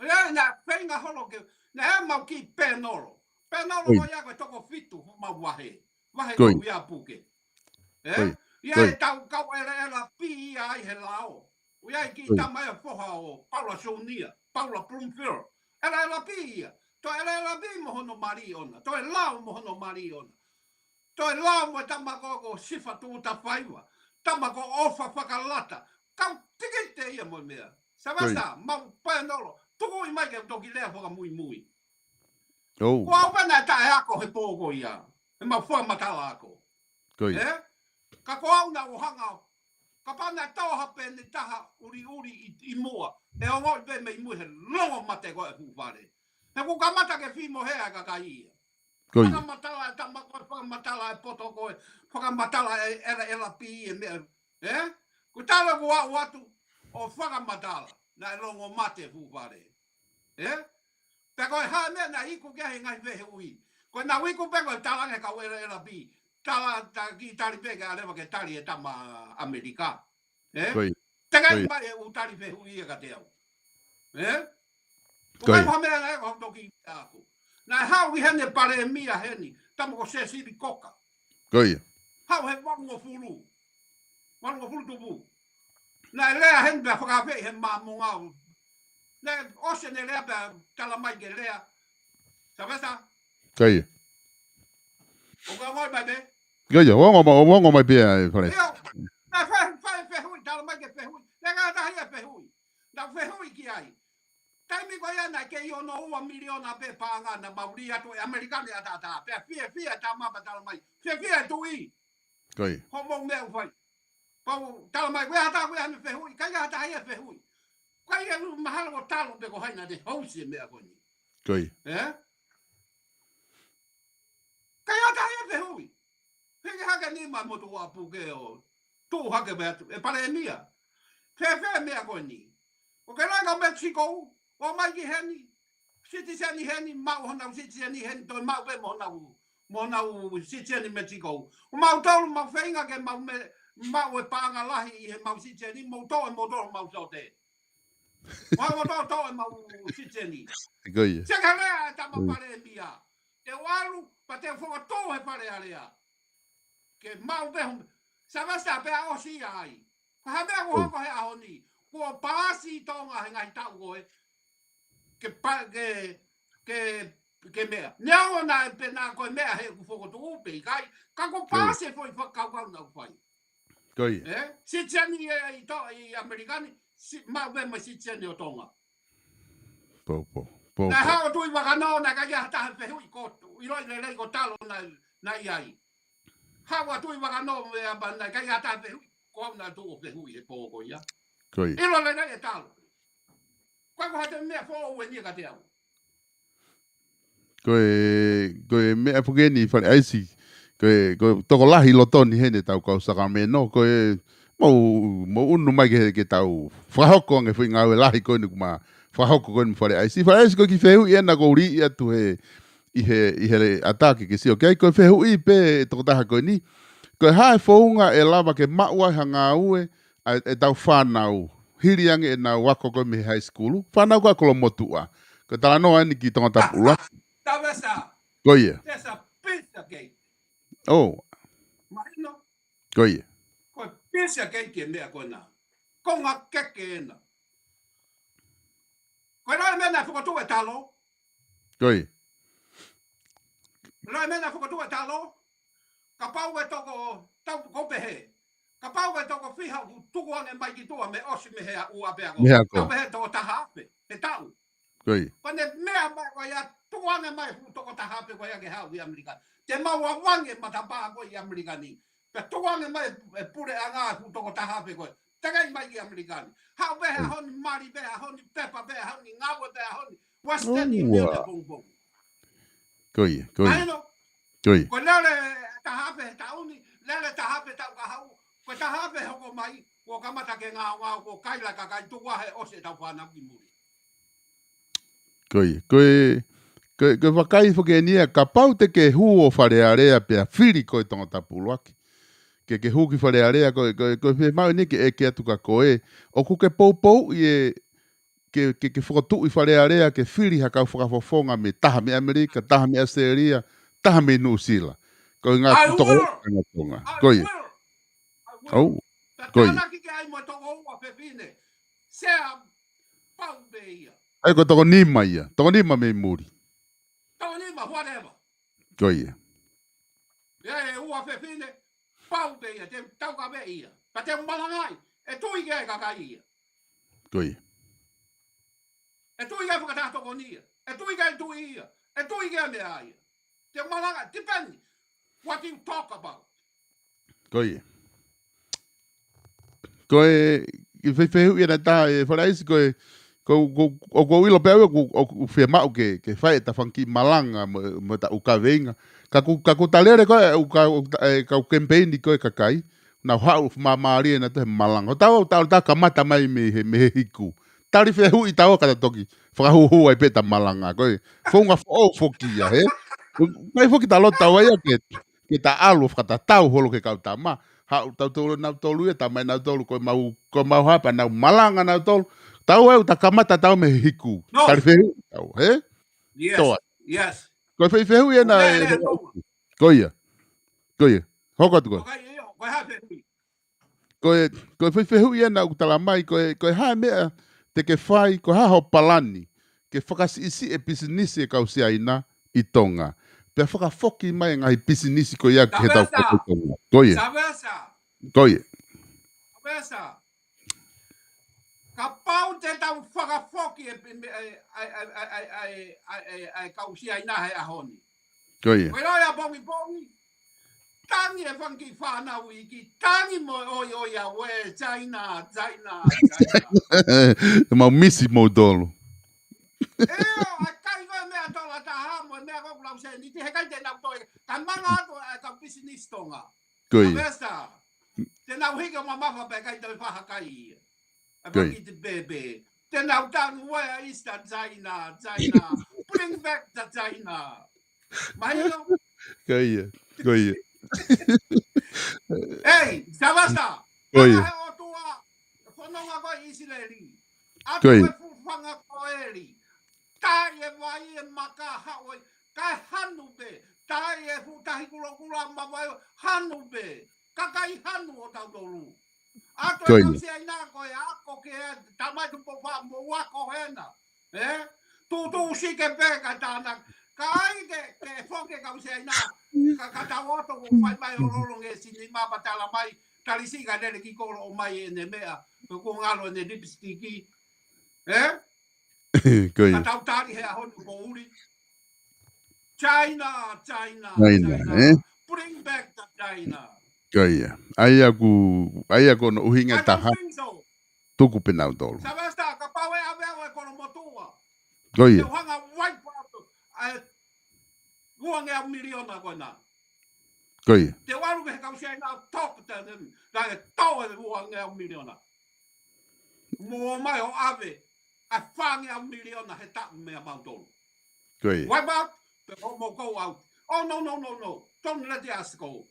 Ia, naʻe feinga holo ke, naʻe ʻi ai mau kiʻi pēnolo. Pēnolo Ko ia. Ko ia ko e toko fitu, homau vahe. Vahe Ko ia. Ko ia puke. Ē? Ko ia. Ia Ko ia. E tau kau ʻeleʻela pī ia ai he lao. ʻOku ʻi ai kiʻi Ko ia. Tama ia foha ʻo Paula Sunia, Paula Bloomfield. ʻEleʻela pī ia. Toe ʻeleʻela pī mo hono mali ʻona. Toe lao mo hono mali ʻona. Toe lao mo e tama ko, ko Sifa Tuʻutafaiva. Tama ko ʻOfa Fakalata. Kau tikite ia mo e meʻa. Sa Ko ia. Masa, mau pēnolo. Tukuʻi mai ke toki lea fakamuimui. ʻOu. Ko au pē naʻe taʻeako he pō ko ia. He mau fakamatala ako. Ko ia. Ē? Ka ko au naʻa ku hanga. Kapau naʻe tau ha peni taha ʻuliʻuli ʻi, ʻi muʻa. ʻE ongoʻi pē mei mui he longo mate ko e fuʻu fale. He ʻoku kamata ke fī mo hea e kakai ia. Ko ia. Fakamatala e tama ko e, fakamatala e poto ko e, fakamatala e ʻeleʻela pī e meʻa. Ē? Ko e tala ko au atu, ʻo fakamatala, naʻe longo mate fuʻu fale. Ē? Pea ko e hā e meʻa naʻe iku ki ai he ngaahi fehuʻi. Ko e naʻe iku pē ko e tala ange kau ʻeleʻela pī. Tala, ta kiʻi tali pē ke ʻalu leva ke tali e tama ʻAmelika. Ē? Ko ia. Teʻeki Ko ia. Mai e ʻū tali fehuʻi ia kiate au. Ē? Ko Ko ia. Ko e meʻa naʻe ko toki aku. Naʻe haʻu ʻi heni palēmia heni. Tama ko Sēsili Koka. Ko ia. Haʻu he valungofulu. Valungofulu tupu. Naʻe lea heni pea fakaafeʻi he Māmonga. Naʻe ʻosi ʻene lea pea tala mai ke lea. Sa mesa? Ko ia. ʻOku ongoʻi mai pē? Ko ia, ongo mai, ongo mai pē ʻa e fale. ʻIo. Naʻe fai, fai fehuʻi, tala mai ke fehuʻi. Naʻe ngata ia fehuʻi. Naʻa fehuʻi ki ai. Taimi ko ia naʻe kei ono ua miliona pē paʻanga naʻa mau lī atu ʻe ʻAmelika ni ʻataʻatā. Pea fiefia e tama pea tala mai. Fiefia e tuʻi. Ko ia. Hoʻomou meʻa ʻoku fai. Pau tala mai, ko e hā ʻeta, ko e hā ʻene fehuʻi. ʻIkai ha taha ia fehuʻi. ʻIkai ha ʻalu mahalo ko Talo pe ko hai naʻa ne housi e meʻa ko eni. Ko ia. Ē? ʻIkai ha taha ia fehuʻi. Hiki hake nima mo tuʻa puke ʻo tuʻu hake pē atu. ʻE palēmia. Fēfē e meʻa ko eni. ʻOku ke langa Mexico, ʻomai ki heni. Sitiseni heni, maʻu honau sitiseni heni, toe maʻu pē mo honau, mo honau sitiseni Mexico. ʻO mautolu, mau feinga ke mau me, maʻu e paʻanga lahi ʻi he mau sitiseni, mau toʻo ʻe mautolu mau sote. Mau toʻo, toʻo ʻe mau sitiseni. Ko ia. Seke lea e tama palēmia. Te u ʻalu, pea te u fakatō he fale alea. Ke maʻu pē hom-, Savesa pea ʻosi ai. Ko e hā e meʻa ʻoku hoko he ʻaho ni. Kuo paasi Tonga he ngaahi taʻu ko ē. Ke pa-, ke, ke, ke meʻa. Neongo naʻe pe naʻa ko e meʻa he ʻoku fokotuʻu pe ʻikai. Ka kuo paasi e foʻi fakakaukau naʻa ku fai. Ko ia. Ē? Sitiseni ʻi, ʻi to-, ʻi ʻAmelika ni, si-, maʻu pē mo e sitiseni ʻo Tonga. Pō, pō, pō, pō. Naʻe haʻu ʻo Tuʻivakanō, naʻe ʻikai ha taha fehuʻi ko, ʻiloʻi lelei ko Talo naʻe, naʻe ʻi ai. Haʻu ʻa Tuʻivakanō, ʻe ʻapa naʻe ʻikai ha taha fehuʻi, ko au naʻe tuʻu ʻo fehuʻi he pō ko ia. Ko ia. ʻIlo lelei ʻe Talo. Ko e ko ha te meʻa foʻou eni kiate au. Ko e, ko e meʻa foki eni Fale ʻAisi, ko e, ko e tokolahi loto ni heni ʻetau kau Sacramento, ko e, mou, mou ʻunu mai ke, ke tau fakahoko ange foʻi ngāue lahi ko eni kuo ma fakahoko ko eni Fale ʻAisi. Fale ʻAisi ko e kiʻi fehuʻi ena ʻoku ou lī atu he, ʻi he, ʻi he ʻatā ke ke sio ki ai, ko e fehuʻi pē tokotaha ko eni, ko e hā e founga ʻe lava ke maʻu ai ha ngāue ʻa e, ʻetau fānau, hili ange ʻenau ako ko ē mei he high school, fānau ko ē ʻa Kolomotuʻa. Ko e talanoa eni ki Tongatapu ʻUluaki. Tavesa. Ko ia. There's a piece of cake. Oh. Mahino. Ko ia. Ko e piece of cake e meʻa ko ena. Konga keke ena. Ko e lahi meʻa naʻe fokotuʻu e talo. Ko ia. Lahi meʻa naʻe fokotuʻu e talo. Kapau ʻe toko, tau ko pehē. Kapau ʻe toko fiha ʻoku tuku ange mai ki tuʻa mei ʻosi mei he ʻaho ʻa pea ko. Mei he ako. Tau pehē toko taha afe, he taʻu. Ko ia. Ko ʻene meʻa mai ko ia tuku ange mai fuʻu toko taha afe ko ia ke haʻu ʻi ʻAmelika. Te mau ʻavangi e matapā ko ē ʻi ʻAmelika ni. Pea tuku ange mai e puleʻanga fuʻu toko taha afe ko ē. Takai mai ki ʻAmelika ni. Haʻu pē he ʻaho ni mali pē he ʻaho ni pepa pē he ʻaho ni ngāue pē he ʻaho ni. Western Union ʻa e pongipongi. Ko ia, ko ia. Mahino? Ko ia. Ko e lele taha afe he taʻu ni, lele taha afe taʻu kahaʻu, ko e taha afe hoko mai, kuo kamata ke ngaongao, kuo kaila kakai tuku ʻa he ʻosi ʻetau fānau ki muli. Ko ia, ko e, ko e, ko e vakai foki eni ia, kapau te ke hū ʻo Fale Alea pea fili koe Tongatapu ʻUluaki. Ke ke hū ki Fale Alea, ko e, ko e, ko e fiemaʻu eni ke ʻeke atu kia koe, ʻoku ke poupouʻi e, ke, ke, ke fokotuʻu ʻi Fale Alea, ke fili ha kau fakafofonga mei taha mei ʻAmelika, taha mei ʻAositelēlia, taha mei Nuʻusila. Ko e ngaahi toko anga Tonga. Ko ia. Au. Ko ia. Tānaki ke ai mo toko ua fefine. Sea pau pē ia. Ai ko toko nima ia. Toko nima mei muli. Toko nima, whatever. Ko ia. Ia e ua fefine, pau pē ia, te tau ka pē ia. Ka te malangaʻi, ʻe tui ke ai kakai ia. Ko ia. ʻE tui ke ai fakataha tokoni ia. ʻE tui ke ai tui ia. ʻE tui ke ai meʻa ia. Te malanga, depend what you talk about. Ko ia. Ko e, kiʻi fehuʻi ena tā e Fale ʻAisi ko e, ko, ko, ʻoku ou ʻilo pē au ʻoku, ʻoku fiemaʻu ke, ke fai ʻeta fanga kiʻi malanga mo, mo ʻeta ʻū kaveinga. Ka ʻoku, ka ʻoku ta lele ko e, ʻū ka, ʻū ta, e, kau kemipeini ko e kakai. Nau haʻu māmālie ʻena ʻi he malanga. ʻO tau, tau, tau kamata mai mei he, mei he hiku. Tali fehuʻi tau ka ta toki fakahūhū ai pē ʻeta malanga. Ko e, founga foʻou foki ia, he? Mai foki ta loto tau ai ke, ke ta ʻalu fakatatau holo ki he kau tama. Haʻu tautolu nautolu ia, tama nautolu, ko e mau, ko e mau hapa, nau malanga nautolu. Tau au, ta kamata tau mei he hiku. No. Tali fehuʻi tau, he? Yes, Toa. Yes. Ko e fai fehuʻi ena, Ko e e, lea Tonga. Ko ia. Ko ia. Hoko atu ko. Ko e, ko e hā fehuʻi? Ko e, ko e fai fehuʻi ena ʻoku tala mai, ko e, ko e hā e meʻa te ke fai, ko e hā hoʻo palani, ke fakasiʻisiʻi e pisinisi e kau Siaina ʻi Tonga. Pea fakafoki mai e ngaahi pisinisi ko ia ki he tau Sylvester. Kau Tonga. Ko ia. Sylvester. Ko ia. Sylvester. Kapau te tau fakafoki e, e, e, e kau Siaina he ʻaho ni. Ko ia. Ko e loi a pongipongi. Tangi e fanga kiʻi fānau iiki, tangi mo e ʻoiʻoi a we, China, China, China. Mau misi moutolu. ʻE ʻo, ʻai kai ko e meʻa tola taha mo e meʻa ko ʻoku lau sēniti, he kai te nau toe, ka manga atu ʻa e kau pisinisi Tonga. Ko ia. Sylvester, te nau hiki ʻo mamafa pē kai toe faha kai ia. Ko ia. Paki te bebe. Te nau tangi, where is the China, China? Bring back the China. Mahino? Ko ia, ko ia. Ei, Sylvester, Ko ia. Tala he ʻOtua, fononga ko ē ʻIsileli. Ko ia. Atu e fuʻu fanga ko ē li. Tai e vai e maka haʻu ai, kae hanu pē. Tai e fuʻu tahi kulokula ma vai hanu pē. Kakai hanu ʻo tautolu. Atu Ko e ia. Tau Siaina ko e ako ke tamai tupo fa mo ako hena. ʻE? Tutu sike pē ka tāna. Ka ai ke, ke foke kau Siaina. Ka, ka tau oto ko fai mai ʻo lolo nge sini ma pa tala mai. Tali si ka lele ki kolo ʻo mai ʻene meʻa. Ko ngalo ʻene lipsitiki. ʻE? Ko ia. Ka tau tali he ʻaho ni ko uli. China, China, China, China. ʻE? Bring back the China. Ko ia. ʻAi ʻaku, ʻai ʻaku ʻono ʻuhinga I don't taha. Think so. Tuku pē nautolu. Sylvester, kapau ʻe ʻave au e Kolomotuʻa. Ko ia. Te u hanga wipe out, ʻa e Uangeau miliona ko ena. Ko ia. Te u ʻalu ki he kau Siaina ʻo talk to them, naʻe tau e uangeau miliona. Mo ō mai ʻo ʻave ʻa e fāngeau miliona he taʻu meia mautolu. Ko ia. Wipe out, pe ko mo go out. Oh, no, no, no, no. Don't let us go.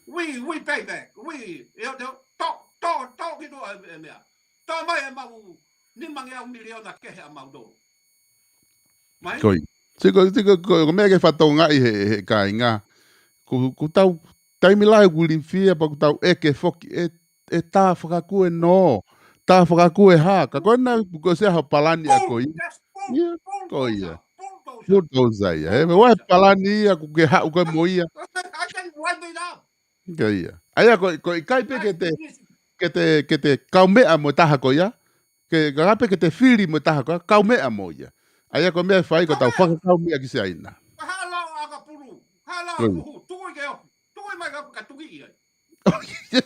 We, we pay back. We, you know, to, to, to ki to e, e meʻa. Tō mai e mau nimangeau miliona kehe ʻa mautolu. Mai? Ko ia. Siko, siko, ko, ko e meʻa ke fatongaʻi he, he kāinga. Ko, ko tau, taimi lahi ʻoku ilifia, pea ko tau ʻeke foki, e, e tā fakakū e nō, tā fakakū e hā. Ka ko ena, ko e ʻosi ʻa e palani ʻa ko ia. Just pull, Ia, pull ko those ia. out, pull those out. Bulldozer ia. He, me wai palani ia, ʻoku ke haʻu ko e mo ia. I can wipe it out. Ko ia. ʻA ia ko, ko e ʻikai pē ke te, That's easy. ke te, ke te kaumeʻa mo e taha ko ia. Ke, ka pē ke te fili mo e taha ko ia, kaumeʻa mo ia. ʻA ia ko e meʻa ʻe fai ko tau Kaumeʻa. fakakaumeʻa ki Siaina. Ka hala ʻo aka pulu. Hala ʻo Ko ia. Puhu. Tui ke ofi. Tui mai ka, ka tui ia.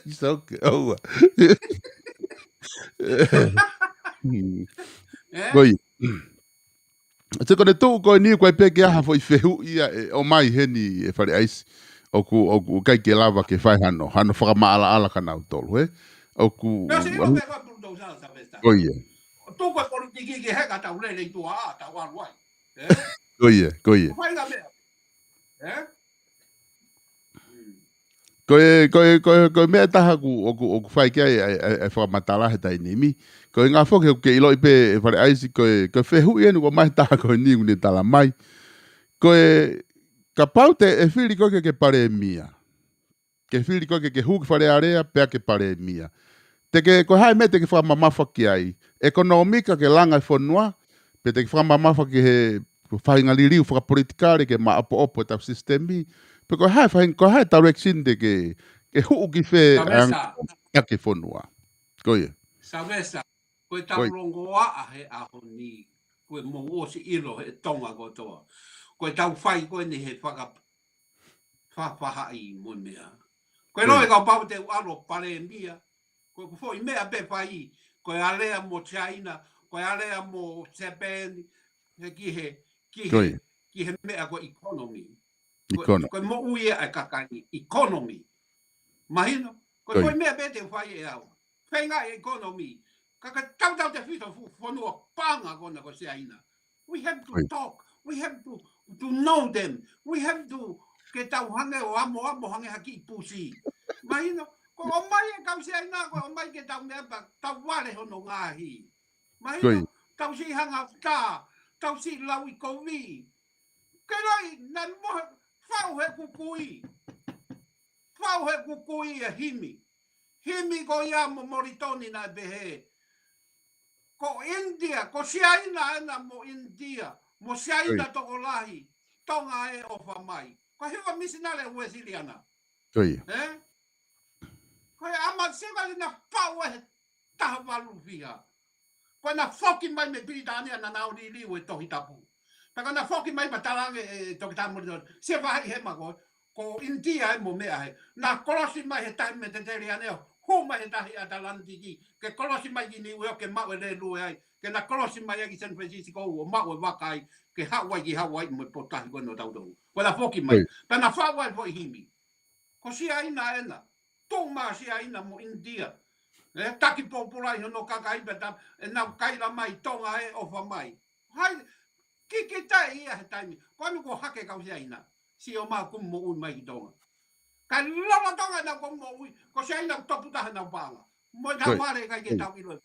It's okay. Oh. Hmm. Eh? Ko ia. Te ko e tuʻu ko eni ko e pē ke ʻai ha foʻi fehuʻi ia ʻe ʻomai heni ʻe Fale ʻAisi. ʻOku, ʻoku ʻikai ke lava ke fai hano, hano fakamaʻalaʻala kia nautolu, he? ʻOku, Pea se ʻilo pē ko e bulldozer, Sylvester. ko ia. ʻO tuku e politiki ke heka tau lele ʻi tuʻa ʻa tau ʻalu ai. Eh? Ko ia, ko ia. Ko fai ka meʻa. Eh? Mm. Ko e, ko e, ko e, ko e meʻa ʻe taha ʻoku, ʻoku, ʻoku fai ki ai, ʻa e, ʻa e, ʻa e fakamatala he taimi ni. Ko e ngaahi foki ʻoku ke ʻiloʻi pē ʻe Fale ʻAisi, ko e, ko e fehuʻi eni ʻoku ʻomai ʻe he taha ko eni ʻoku ne tala mai. Ko e, kapau te ke fili koe ke ke palēmia. Ke fili koe ke ke hū ki Fale Alea, pea ke palēmia. Te ke, ko e hā e meʻa te ke fakamamafa ki ai. ʻEkonōmika ke langa e fonua, pe te ke fakamamafa ki he faʻahinga liliu fakapolitikale ke maʻopoʻopo ʻetau sisitemi. Pe ko e hā e faʻahinga, ko e hā e direction te ke, ke hū ki fē, Sylvester. ʻa e fonua. Ko ia. Sylvester, ko e Ko ia. taulongoaʻa he ʻaho ni, ko e mou ʻosi ʻilo he Tonga kotoa. Ko e tau fai ko eni he faka-, fa-, fahaʻi mo e meʻa. Ko e Ko ia. loe kapau te u ʻalu ʻo palēmia. Ko e foʻi meʻa pē fai, ko e alea mo China, ko e alea mo Japan, he ki he, ki Ko he, ia. ki he meʻa ko e economy. Ko, Economy. ko e moʻui ʻa e kakai, economy. Mahino, ko e Ko ia. foʻi meʻa pē te u fai ʻe au. Feinga e economy. Ka ka tautautefito fu-, fonua paʻanga ko ena ko Siaina. We have to Ko ia. talk. We have to, to know them. We have to ke tau hangē ʻo amo, amo hangē ha kiʻi pusi. Mahino, ko e ʻomai e kau Siaina, ko e ʻomai ke tau meʻa pea tau vale hono ngaahi. Mahino, Ko ia. tau siʻi hanga tā, tau siʻi lau ʻi kovi. Ke lai, naʻe mohe, fau he kukui. Fau he kukui e himi. Himi ko ia mo Moulitoni naʻe pehē. Ko India, ko Siaina ena mo India, mo Siaina Ko ia. Tokolahi, Tonga ē ʻofa mai. Ko e hiva misinale Uēsiliana. Ko ia. Eh? Ko e ʻamasika ena fau e taha valu fiha. Ko ena foki mai mei Pilitānia naʻa nau liliu e Tohi Tapu. Pea ko ena foki mai pea talaange ʻe Toketā Moulitoni. Sia vahi he mako, ko India e mo meʻa he. Naʻa kolosi mai he tahi Metiteliane, hū mai he tahi ʻAtalantiki, ke kolosi mai ki Niu ʻIoke ke maʻu e lēlue ai, ke na kolosi mai ai ki San Francisco ʻo maʻu e vaka ai, ke haʻu ai ki Hawaiʻi mo e potahi ko ena ʻo tautolu. Ko ena foki mai. Ko ia. Pea na fau ai foʻi himi. Ko Siaina ena. Tuma Siaina mo India. E taki pōpula ʻi hono kakai pea ta, ʻenau kaila mai Tonga ē ʻofa mai. Hai, kikite ia he taimi. Ko anu ko hake kau Siaina. Sio ma ko moʻui mai ki Tonga. Ka lava Tonga ʻenau ko moʻui. Ko Siaina topu taha ʻenau paʻanga. Mo e Ko ia. Tau vale kai ke Ko ia. Tau ʻilo.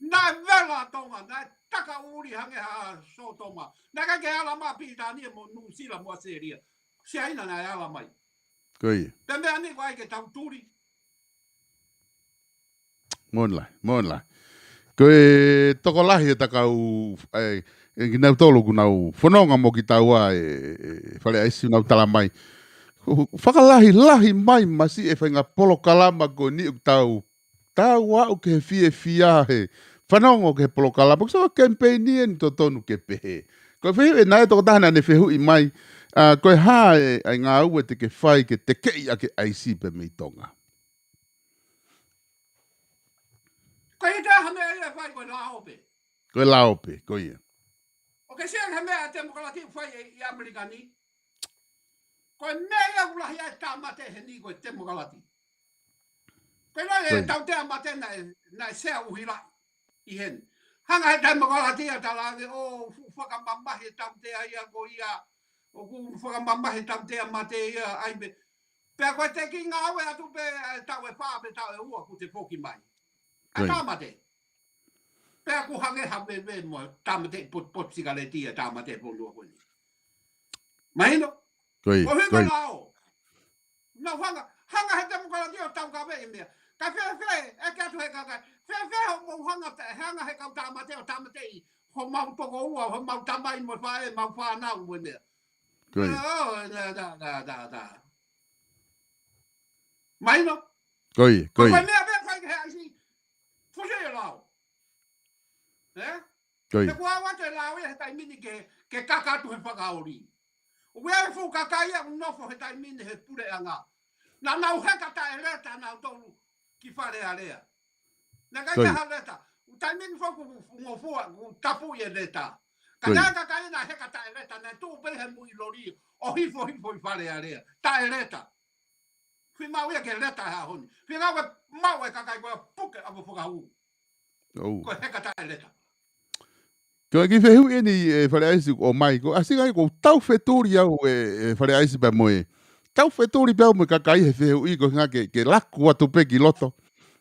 Naʻe vela Tonga, naʻe taka uli hangē ha Sōtoma. Naʻe ʻikai ke ala mai Pilitānia mo Nuʻusila mo ʻAositelēlia. Siaina naʻe ala mai. Ko ia. Pea meʻa ni ko ai ke tau tuli. Moʻoni lahi, moʻoni lahi. Ko e tokolahi e takau, e, e kinautolu ʻoku nau fononga mo kitaua e, e, e Fale ʻAisi ʻoku nau tala mai. Fakalahilahi mai masiʻi e faʻahinga polokalama ko eni ʻoku tau, tau aʻu ki he fiefia he fanongo ki he polokalama. Ko e kemipeini eni totonu ke pehē. Ko e fehuʻi ena ʻe tokotaha naʻa ne fehuʻi mai, a, ko e hā e, ʻa e ngāue te ke fai ke tekeʻi ʻaki e ʻaisi pē mei Tonga. Ko e taha meʻa ia ʻe fai ko e lao pē. Ko e lao pē, ko ia. ʻOku ke sio ki he meʻa ʻa e temokalati ʻoku fai ʻi, ʻi ʻAmelika ni. Ko e meʻa ia ʻoku lahi ai e tāmate heni ko e temokalati. Ko e lahi e tautea mate naʻe, naʻe sea uhila ʻi heni. Hanga he temokalati ʻo talaange ʻoku fakamamahi e tautea ia ko ia. ʻOku fakamamahi e tautea mate ia ai pe. Pea ko e te ki ngāue atu pē, ē, taʻu ʻe fā pe taʻu ʻe ua kuo te foki mai. ʻA tāmate. Pea ʻoku hangē ha veve mo tāmate pot, pot sikaleti ʻa tāmate fonua ko eni. Mahino? Ko ia, ko ia. Ko e lao. Nau hanga, hanga he temokalati ʻo taukaveʻi meʻa. Ka fēfē, ʻeke atu he kakai. Fēfē hoʻomou hanga, hanga he kau tāmate ʻo tāmateʻi homau tokoua, homau tamai mo e faʻē, mau fānau mo e meʻa. Ko ia. Ē, ʻo, da, da, da, da, da. Mahino? Ko ia, ko ia. Ko e meʻa pē fai ke he ʻaisi. Fusi e lao. Ē? Ko ia. He kuo ʻoatu e lao ia he taimi ni ke, ke kaka atu he fakaoli. ʻOku ʻi ai e fuʻu kakai ia ʻoku nofo he taimi ni he puleʻanga. Naʻa nau heka taʻe leta nautolu ki Fale Alea. Naʻe ʻikai ke ʻi ai ha leta. ʻI he taimi ni foki kuo ngofua, kuo tapuʻi e leta. Ka naʻe ʻi ai e kakai naʻe heka taʻe leta, naʻe tuʻu pē he muʻi loli, ʻo hifo hifo ʻi Fale Alea. Taʻe leta. Fiemaʻu ia ke leta he ʻaho ni. Feinga ke maʻu e kakai ko ia puke ʻa e fakahū. Ko e heka taʻe leta. Ko e kiʻi fehuʻi eni ē Fale ʻAisi ʻoku ʻomai. Ko e ʻasi ngai ʻoku ou tau fetuli au ē, ē Fale ʻAisi pea mo e. Tau fetuli pē au mo e kakai he fehuʻi ko e hanga ke, ke laku atu pē ki loto.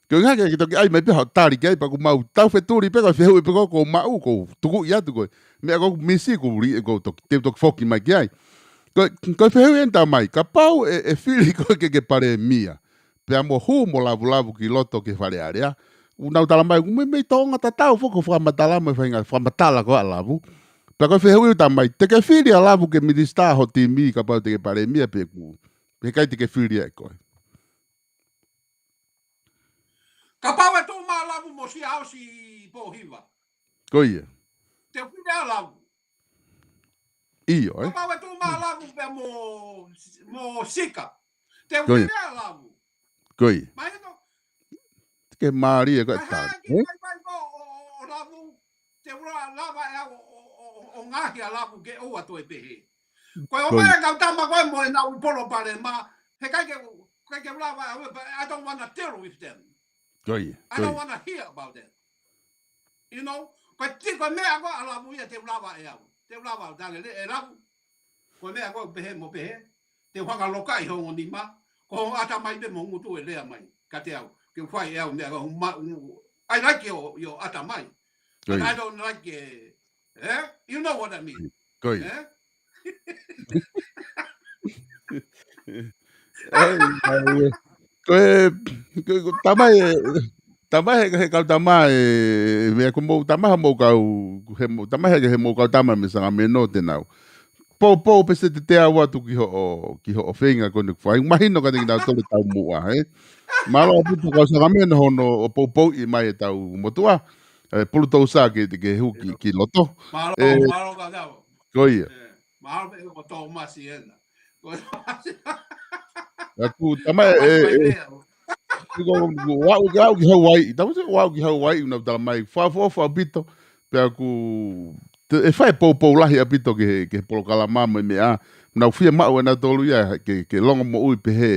Ko e hanga ke, ke toki ʻai mai pē haʻo tali ki ai pea ʻoku mau tau fetuli pē ko e fehuʻi pē ko ē ʻoku ou maʻu ʻoku ou tukuʻi atu ko e. Meʻa ʻoku ou misi ʻoku ou lī, ʻoku ou toki, te u toki foki mai ki ai. Ko, ko e fehuʻi eni tamai, kapau ʻe, ʻe fili koe ke ke palēmia. Pea mo hū mo lavulavu ki loto ki Fale Alea. ʻOku nau tala mai, ʻoku meimei tōʻonga tatau foki hoʻo fakamatala mo e faʻahinga fakamatala ko ia ʻa Lavu. Pea ko e fehuʻi tamai, te ke fili ʻa Lavu ke minisitā ho timi kapau te ke palēmia pe ʻoku. He ʻikai te ke fili ʻe koe. Kapau ʻe tuʻu mai ʻa Lavu mo Siaosi Pōhiva. Ko ia. Te u fili ʻa Lavu. ʻIo, ē? Kapau ʻe tuʻu mai ʻa Lavu pea mo, mo Sika. Te u fili ʻa Lavu. Ko ia. Mahino? Ke mālie ko e tali, ē? Kai kai ko ʻo, ʻo, ʻo Lavu. Te u lava ʻe au ʻo, ʻo, ʻo, ʻo ngaohi ʻa Lavu ke ʻoua toe pehē. Ko e ʻomai e kau tama ko ē mo ʻenau palopalema. He ʻikai ke, ʻikai ke u lava ʻe au, but I don't wanna deal with them. Ko ia, I don't wanna hear about them. You know, ko e ti ko e meʻa ko ē ʻa Lavu ia te u lava ʻe au. Te u lava ʻe au, tangele ʻe Lavu. Ko e meʻa ko ē pehē mo pehē. Te u hanga loka ʻi ho ongo nima. Ko hoʻo ʻatamai pē mo ho ngutu ʻe lea mai. Kiate au. Ke u fai ʻe au meʻa ko ē ma, I like your, your ʻatamai. But I don't like, eh, eh? You know what I mean. Ko ia. Eh? Ai, ai, ko e, ko e, ko e tamai ē, tamai he, he kau tama ē, meʻa ko mou tama ha mou kau, he mou, tamai he, he mou kau tama mei Sacramento te nau. Poupou pē se te te au atu ki hoʻo, ki hoʻo feinga ko eni ʻoku fai. Mahino ka te ki nau tole tau muʻa, ē? Mālō ʻaupito kau Sacramento hono ʻo poupouʻi mai e tau motuʻa. E pulutousa ke, ke hū ki, ki loto. Mālō, mālō ka tau. Ko ia. Mālō pē ko Tōmasi ena. Ko Tōmasi. ʻOku tamai ē, ē. Ko, ko, ko, ʻoku ou aʻu, aʻu ki Hauaiʻi. Tau se ʻoku ou aʻu ki Hauaiʻi, ʻoku nau tala mai. Fakaʻofoʻofa ʻaupito. Pea ʻoku te, ʻe fai poupou lahi ʻaupito ki he, ki he polokalama mo e meʻa. Nau fiemaʻu ʻe nautolu ia ke, ke longomoʻui pehē.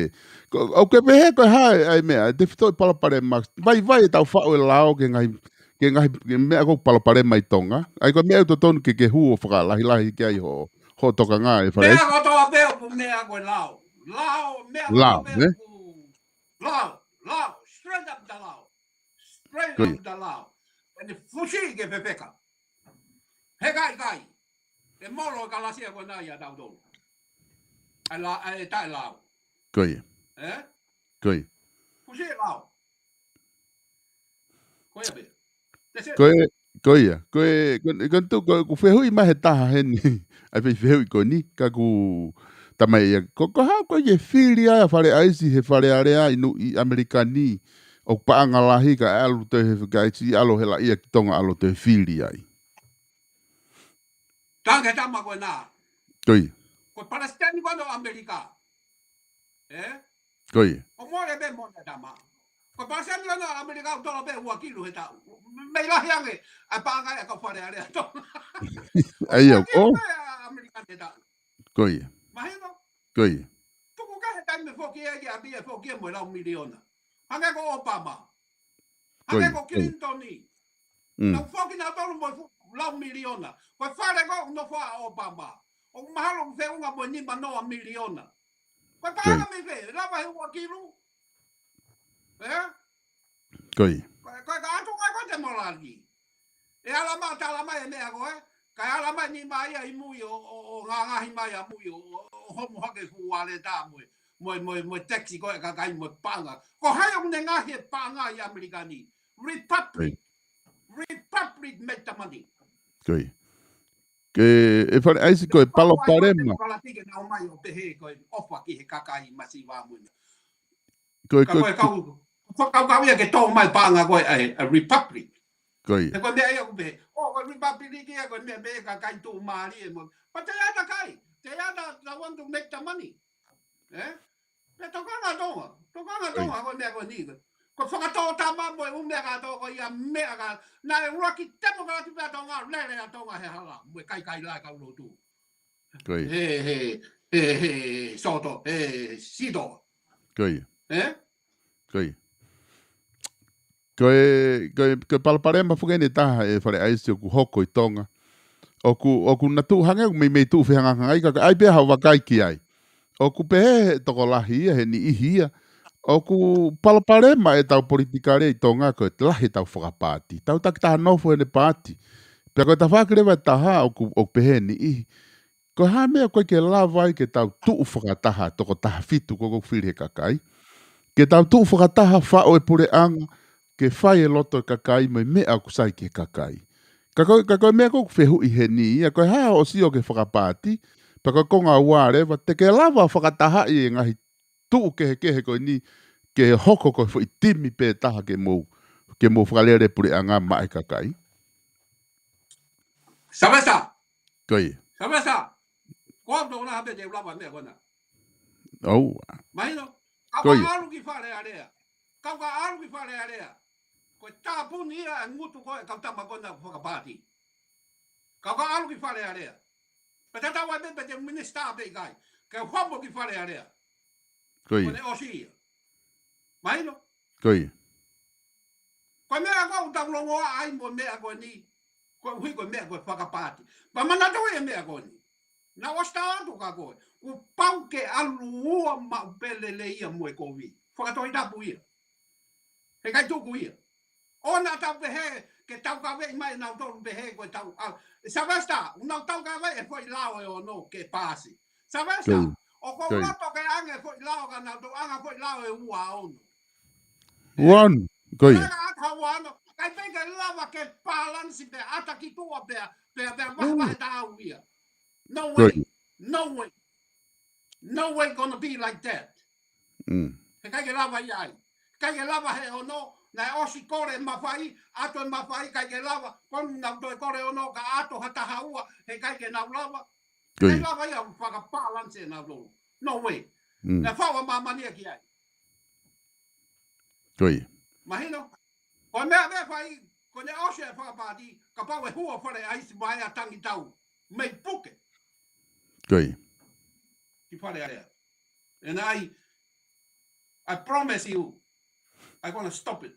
Ko, ʻoku ke pehē ko e hā e, ʻa e meʻa, tefitoʻi palopalema. Vaivai e tau faʻu e lao ki he ngaahi, ki he ngaahi, ki he meʻa ko e palopalema ʻi Tonga. ʻA ia ko e meʻa ʻoku totonu ke ke hū ʻo fakalahilahi ki ai hoʻo, hoʻo tokanga ē Fale. Meʻa kotoa pē ʻoku meʻa ko e lao. Lao, meʻa kotoa pē ʻoku lao, lao, straight up the lao. Straight up the lao. ʻEne fusi ke fefeka. He ʻikai, ʻikai. ʻE molo e kalasia ko ena ia tautolu. ʻA e la, ʻa e taʻe lao. Ko ia. Ē? Ko ia. Fusi e lao. Ko ia pē. That's it. Ko e, ko ia. Ko e, ko, ko tu, ko, ko fehuʻi mai he taha heni. ʻA e fai fehuʻi ko eni, ka ʻoku tamai ia. Ko, ko e hā ko e fili ai ʻa Fale ʻAisi he Fale Alea inu ʻi ʻAmelika ni. ʻOku paʻanga lahi ka ʻalu toe he Fale ʻAisi ʻalu hela ia ki Tonga ʻalu toe fili ai. Tange tama ko ena. Ko ia. Ko e palesiteni ko ena ʻo ʻAmelika. Ē? Ko ia. ʻO mole pē mole tama. Ko e palesiteni ko ena ʻo ʻAmelika ʻoku tolo pē ua kilu he taʻu. Mei lahi ange, ʻa e paʻanga ia kau Fale Alea Tonga. ʻA ia, ua kilu pē ʻa ʻAmelika he taʻu. Ko ia. Mahino? Ko ia. taimi foki ē ke ʻapi ē foki ē mo e lau miliona. Hangē ko Obama. Hangē ko Clinton. Nau foki nautolu mo e fuʻu lau miliona. Ko e fale ko ē ʻoku nofo ai ʻa Obama, ʻoku mahalo ʻoku feʻunga mo e nima noa miliona. Ko e paʻanga mei fē? Lava he ua kilu. Ē? Ko e, ko e, ko e ka atu kai ko te molali. ʻE ala mai, tala mai e meʻa ko ē. Kae ala mai ni mai ʻa ʻi mui ʻo, ʻo, ʻo ngangahi mai ʻa mui ʻo, ʻo, ʻo homo hake fuʻu ʻaleta mo e, mo e, mo e, mo e tax ko ē kakai mo e paʻanga. Ko hai ʻoku ne ngaohi e paʻanga ʻi ʻAmelika ni? Republic. Republic make the money. Ko ia. Ke, ʻe Fale ʻAisi, ko e palopalema. Palopalema ke nau mai ʻo pehē ko e ʻofa ki he kakai masiva mo e meʻa. Ko e, ka ko e, ko e kau, fakakaukau ia ke tō mai paʻanga ko ē ʻa e, ʻa e Republic. Ko ia. He ko e meʻa ia ʻoku pehē, ʻo, ko e Republic ia, ko e meʻa pē kakai tuʻumālie mo. But they are the guy. They are the, the one to make the money. Ē? Pea tokanga Tonga, tokanga Tonga, ko e meʻa ko eni. Ko e fakatōtama mo e ʻū meʻa kātoa ko ia meʻa ka, naʻe ʻuluaki temokalati pē ʻa Tonga, lele ʻa Tonga he hala, mo e kaikaila e kau lotu. Ko ia. He, he, he, he, soto, he, sito. Ko ia. Ē? Ko ia. Ko e, ko e, ko e palopalema foki eni ʻe taha ʻe Fale ʻAisi ʻoku hoko ʻi Tonga. ʻOku, ʻoku na tuʻu hangē ʻoku meimei tuʻu fehangahangai ka, ka ʻai pē haʻu vakai ki ai. ʻOku pehē he tokolahi ia, he niʻihi ia. ʻOku palopalema ʻetau politikale ʻi Tonga ko e lahi ʻetau fakapaati. Tau takitaha nofo heʻene paati. Pea ko e tafaʻaki leva ʻe taha, ʻoku, ʻoku pehē niʻihi. Ko e hā meʻa ʻoku ʻikai ke lava ai ke tau tuʻu fakataha, toko taha fitu ko ē ʻoku fili he kakai. Ke tau tuʻu fakataha faʻo e puleʻanga, ke fai e loto e kakai mo e meʻa ʻoku sai ki he kakai. Ka ko, ka ko e meʻa ʻoku fehuʻi heni ia, ko e hā hoʻo sio ki he fakapaati, pea ko e konga ua leva, te ke lava fakatahaʻi e ngaahi tuʻu kehekehe ko eni, ke hoko ko e foʻi timi pē taha ke mou, ke mou fakalele puleʻanga maʻa e kakai. Savesa. Ko ia. Savesa. Ko au tō na habe te ulava meʻa ko ena. ʻOua. Mahino. Kau ka ʻalu ki Fale Alea. Kau ka ʻalu ki Fale Alea. Ko e tāpuni ia e ngutu ko ē kau tama ko ena fakapaati. Kau ka ʻalu ki Fale Alea. Pea tatau ai pē pe te minisitā pe ʻikai. Ke homo ki Fale Alea. Ko ia. Ko ʻene ʻosi ia. Mahino? Ko ia. Ko e meʻa ko ē ʻoku tau longoaʻa ai mo e meʻa ko eni, koeʻuhi ko e meʻa ko e fakapaati. Pea manatuʻi e meʻa ko eni. Naʻa ku ʻosi tala atu kia koe, kuo pau ke ʻalu ua maʻu pē lelei ia mo e kovi. Fakatoʻi tapu ia. He ʻikai tuku ia. ʻOua naʻa tau pehē, ke taukaveʻi mai nautolu pehē ko e tau, ʻa, Savesta, ʻoku nau taukaveʻi e foʻi lao ʻe ono ke paasi. Savesta, ʻoku ou loto ke ʻange foʻi lao ka nau tau ʻange foʻi lao ʻe ua ono. One. Ko ia. Ka ata ua ono, ʻikai pē ke lava ke balance pea ʻata ki tuʻa pea, pea, pea vahevahe taau ia. No way. No way. No way gonna be like that. He ʻikai ke lava ia ai. ʻIkai ke lava he ono, naʻe ʻosi kole mafai, ʻato e mafai, ʻikai ke lava, ko eni nau toe kole ono, ka ʻato ha taha ua, he ʻikai ke nau lava. ʻIkai lava ia fakabalance nautolu. No way. Naʻe faʻu ʻa māmani ia ki ai. Ko ia. Mahino? Ko e meʻa meʻa fai, ko ʻene ʻosi e fakapaati, kapau ʻe hū ʻa Fale ʻAisi mai ʻa Tangitau. Mei puke. Ko ia. Ki Fale Alea. And I, I promise you, I gonna stop it.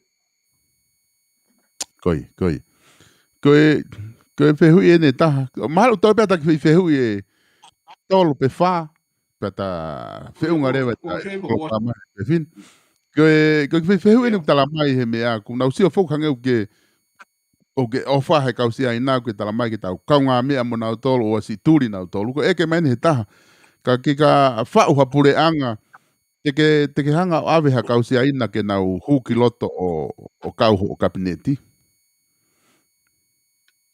Ko ia, ko ia. Ko e, ko e fehuʻi ʻeni ʻe taha. Mahalo toe pē ʻa e kiʻi fehuʻi ʻe tolu pe fā. Pea ta feʻunga leva ʻa e tala mai he fin. Ko e, ko e kiʻi fehuʻi ʻeni ʻoku tala mai he meʻa, ʻoku nau sio foki hangē ʻoku ke, ʻoku ke ʻofa he kau Siaina, ʻoku ke tala mai ke tau kaungāmeʻa mo nautolu, ʻoua siʻi tuli nautolu. Ko e ʻeke mai ʻeni he taha. Ka ke ka faʻu ha puleʻanga, te ke, te ke hanga ʻo ʻave ha kau Siaina ke nau hū ki loto ʻo, ʻo kau hoʻo kapineti.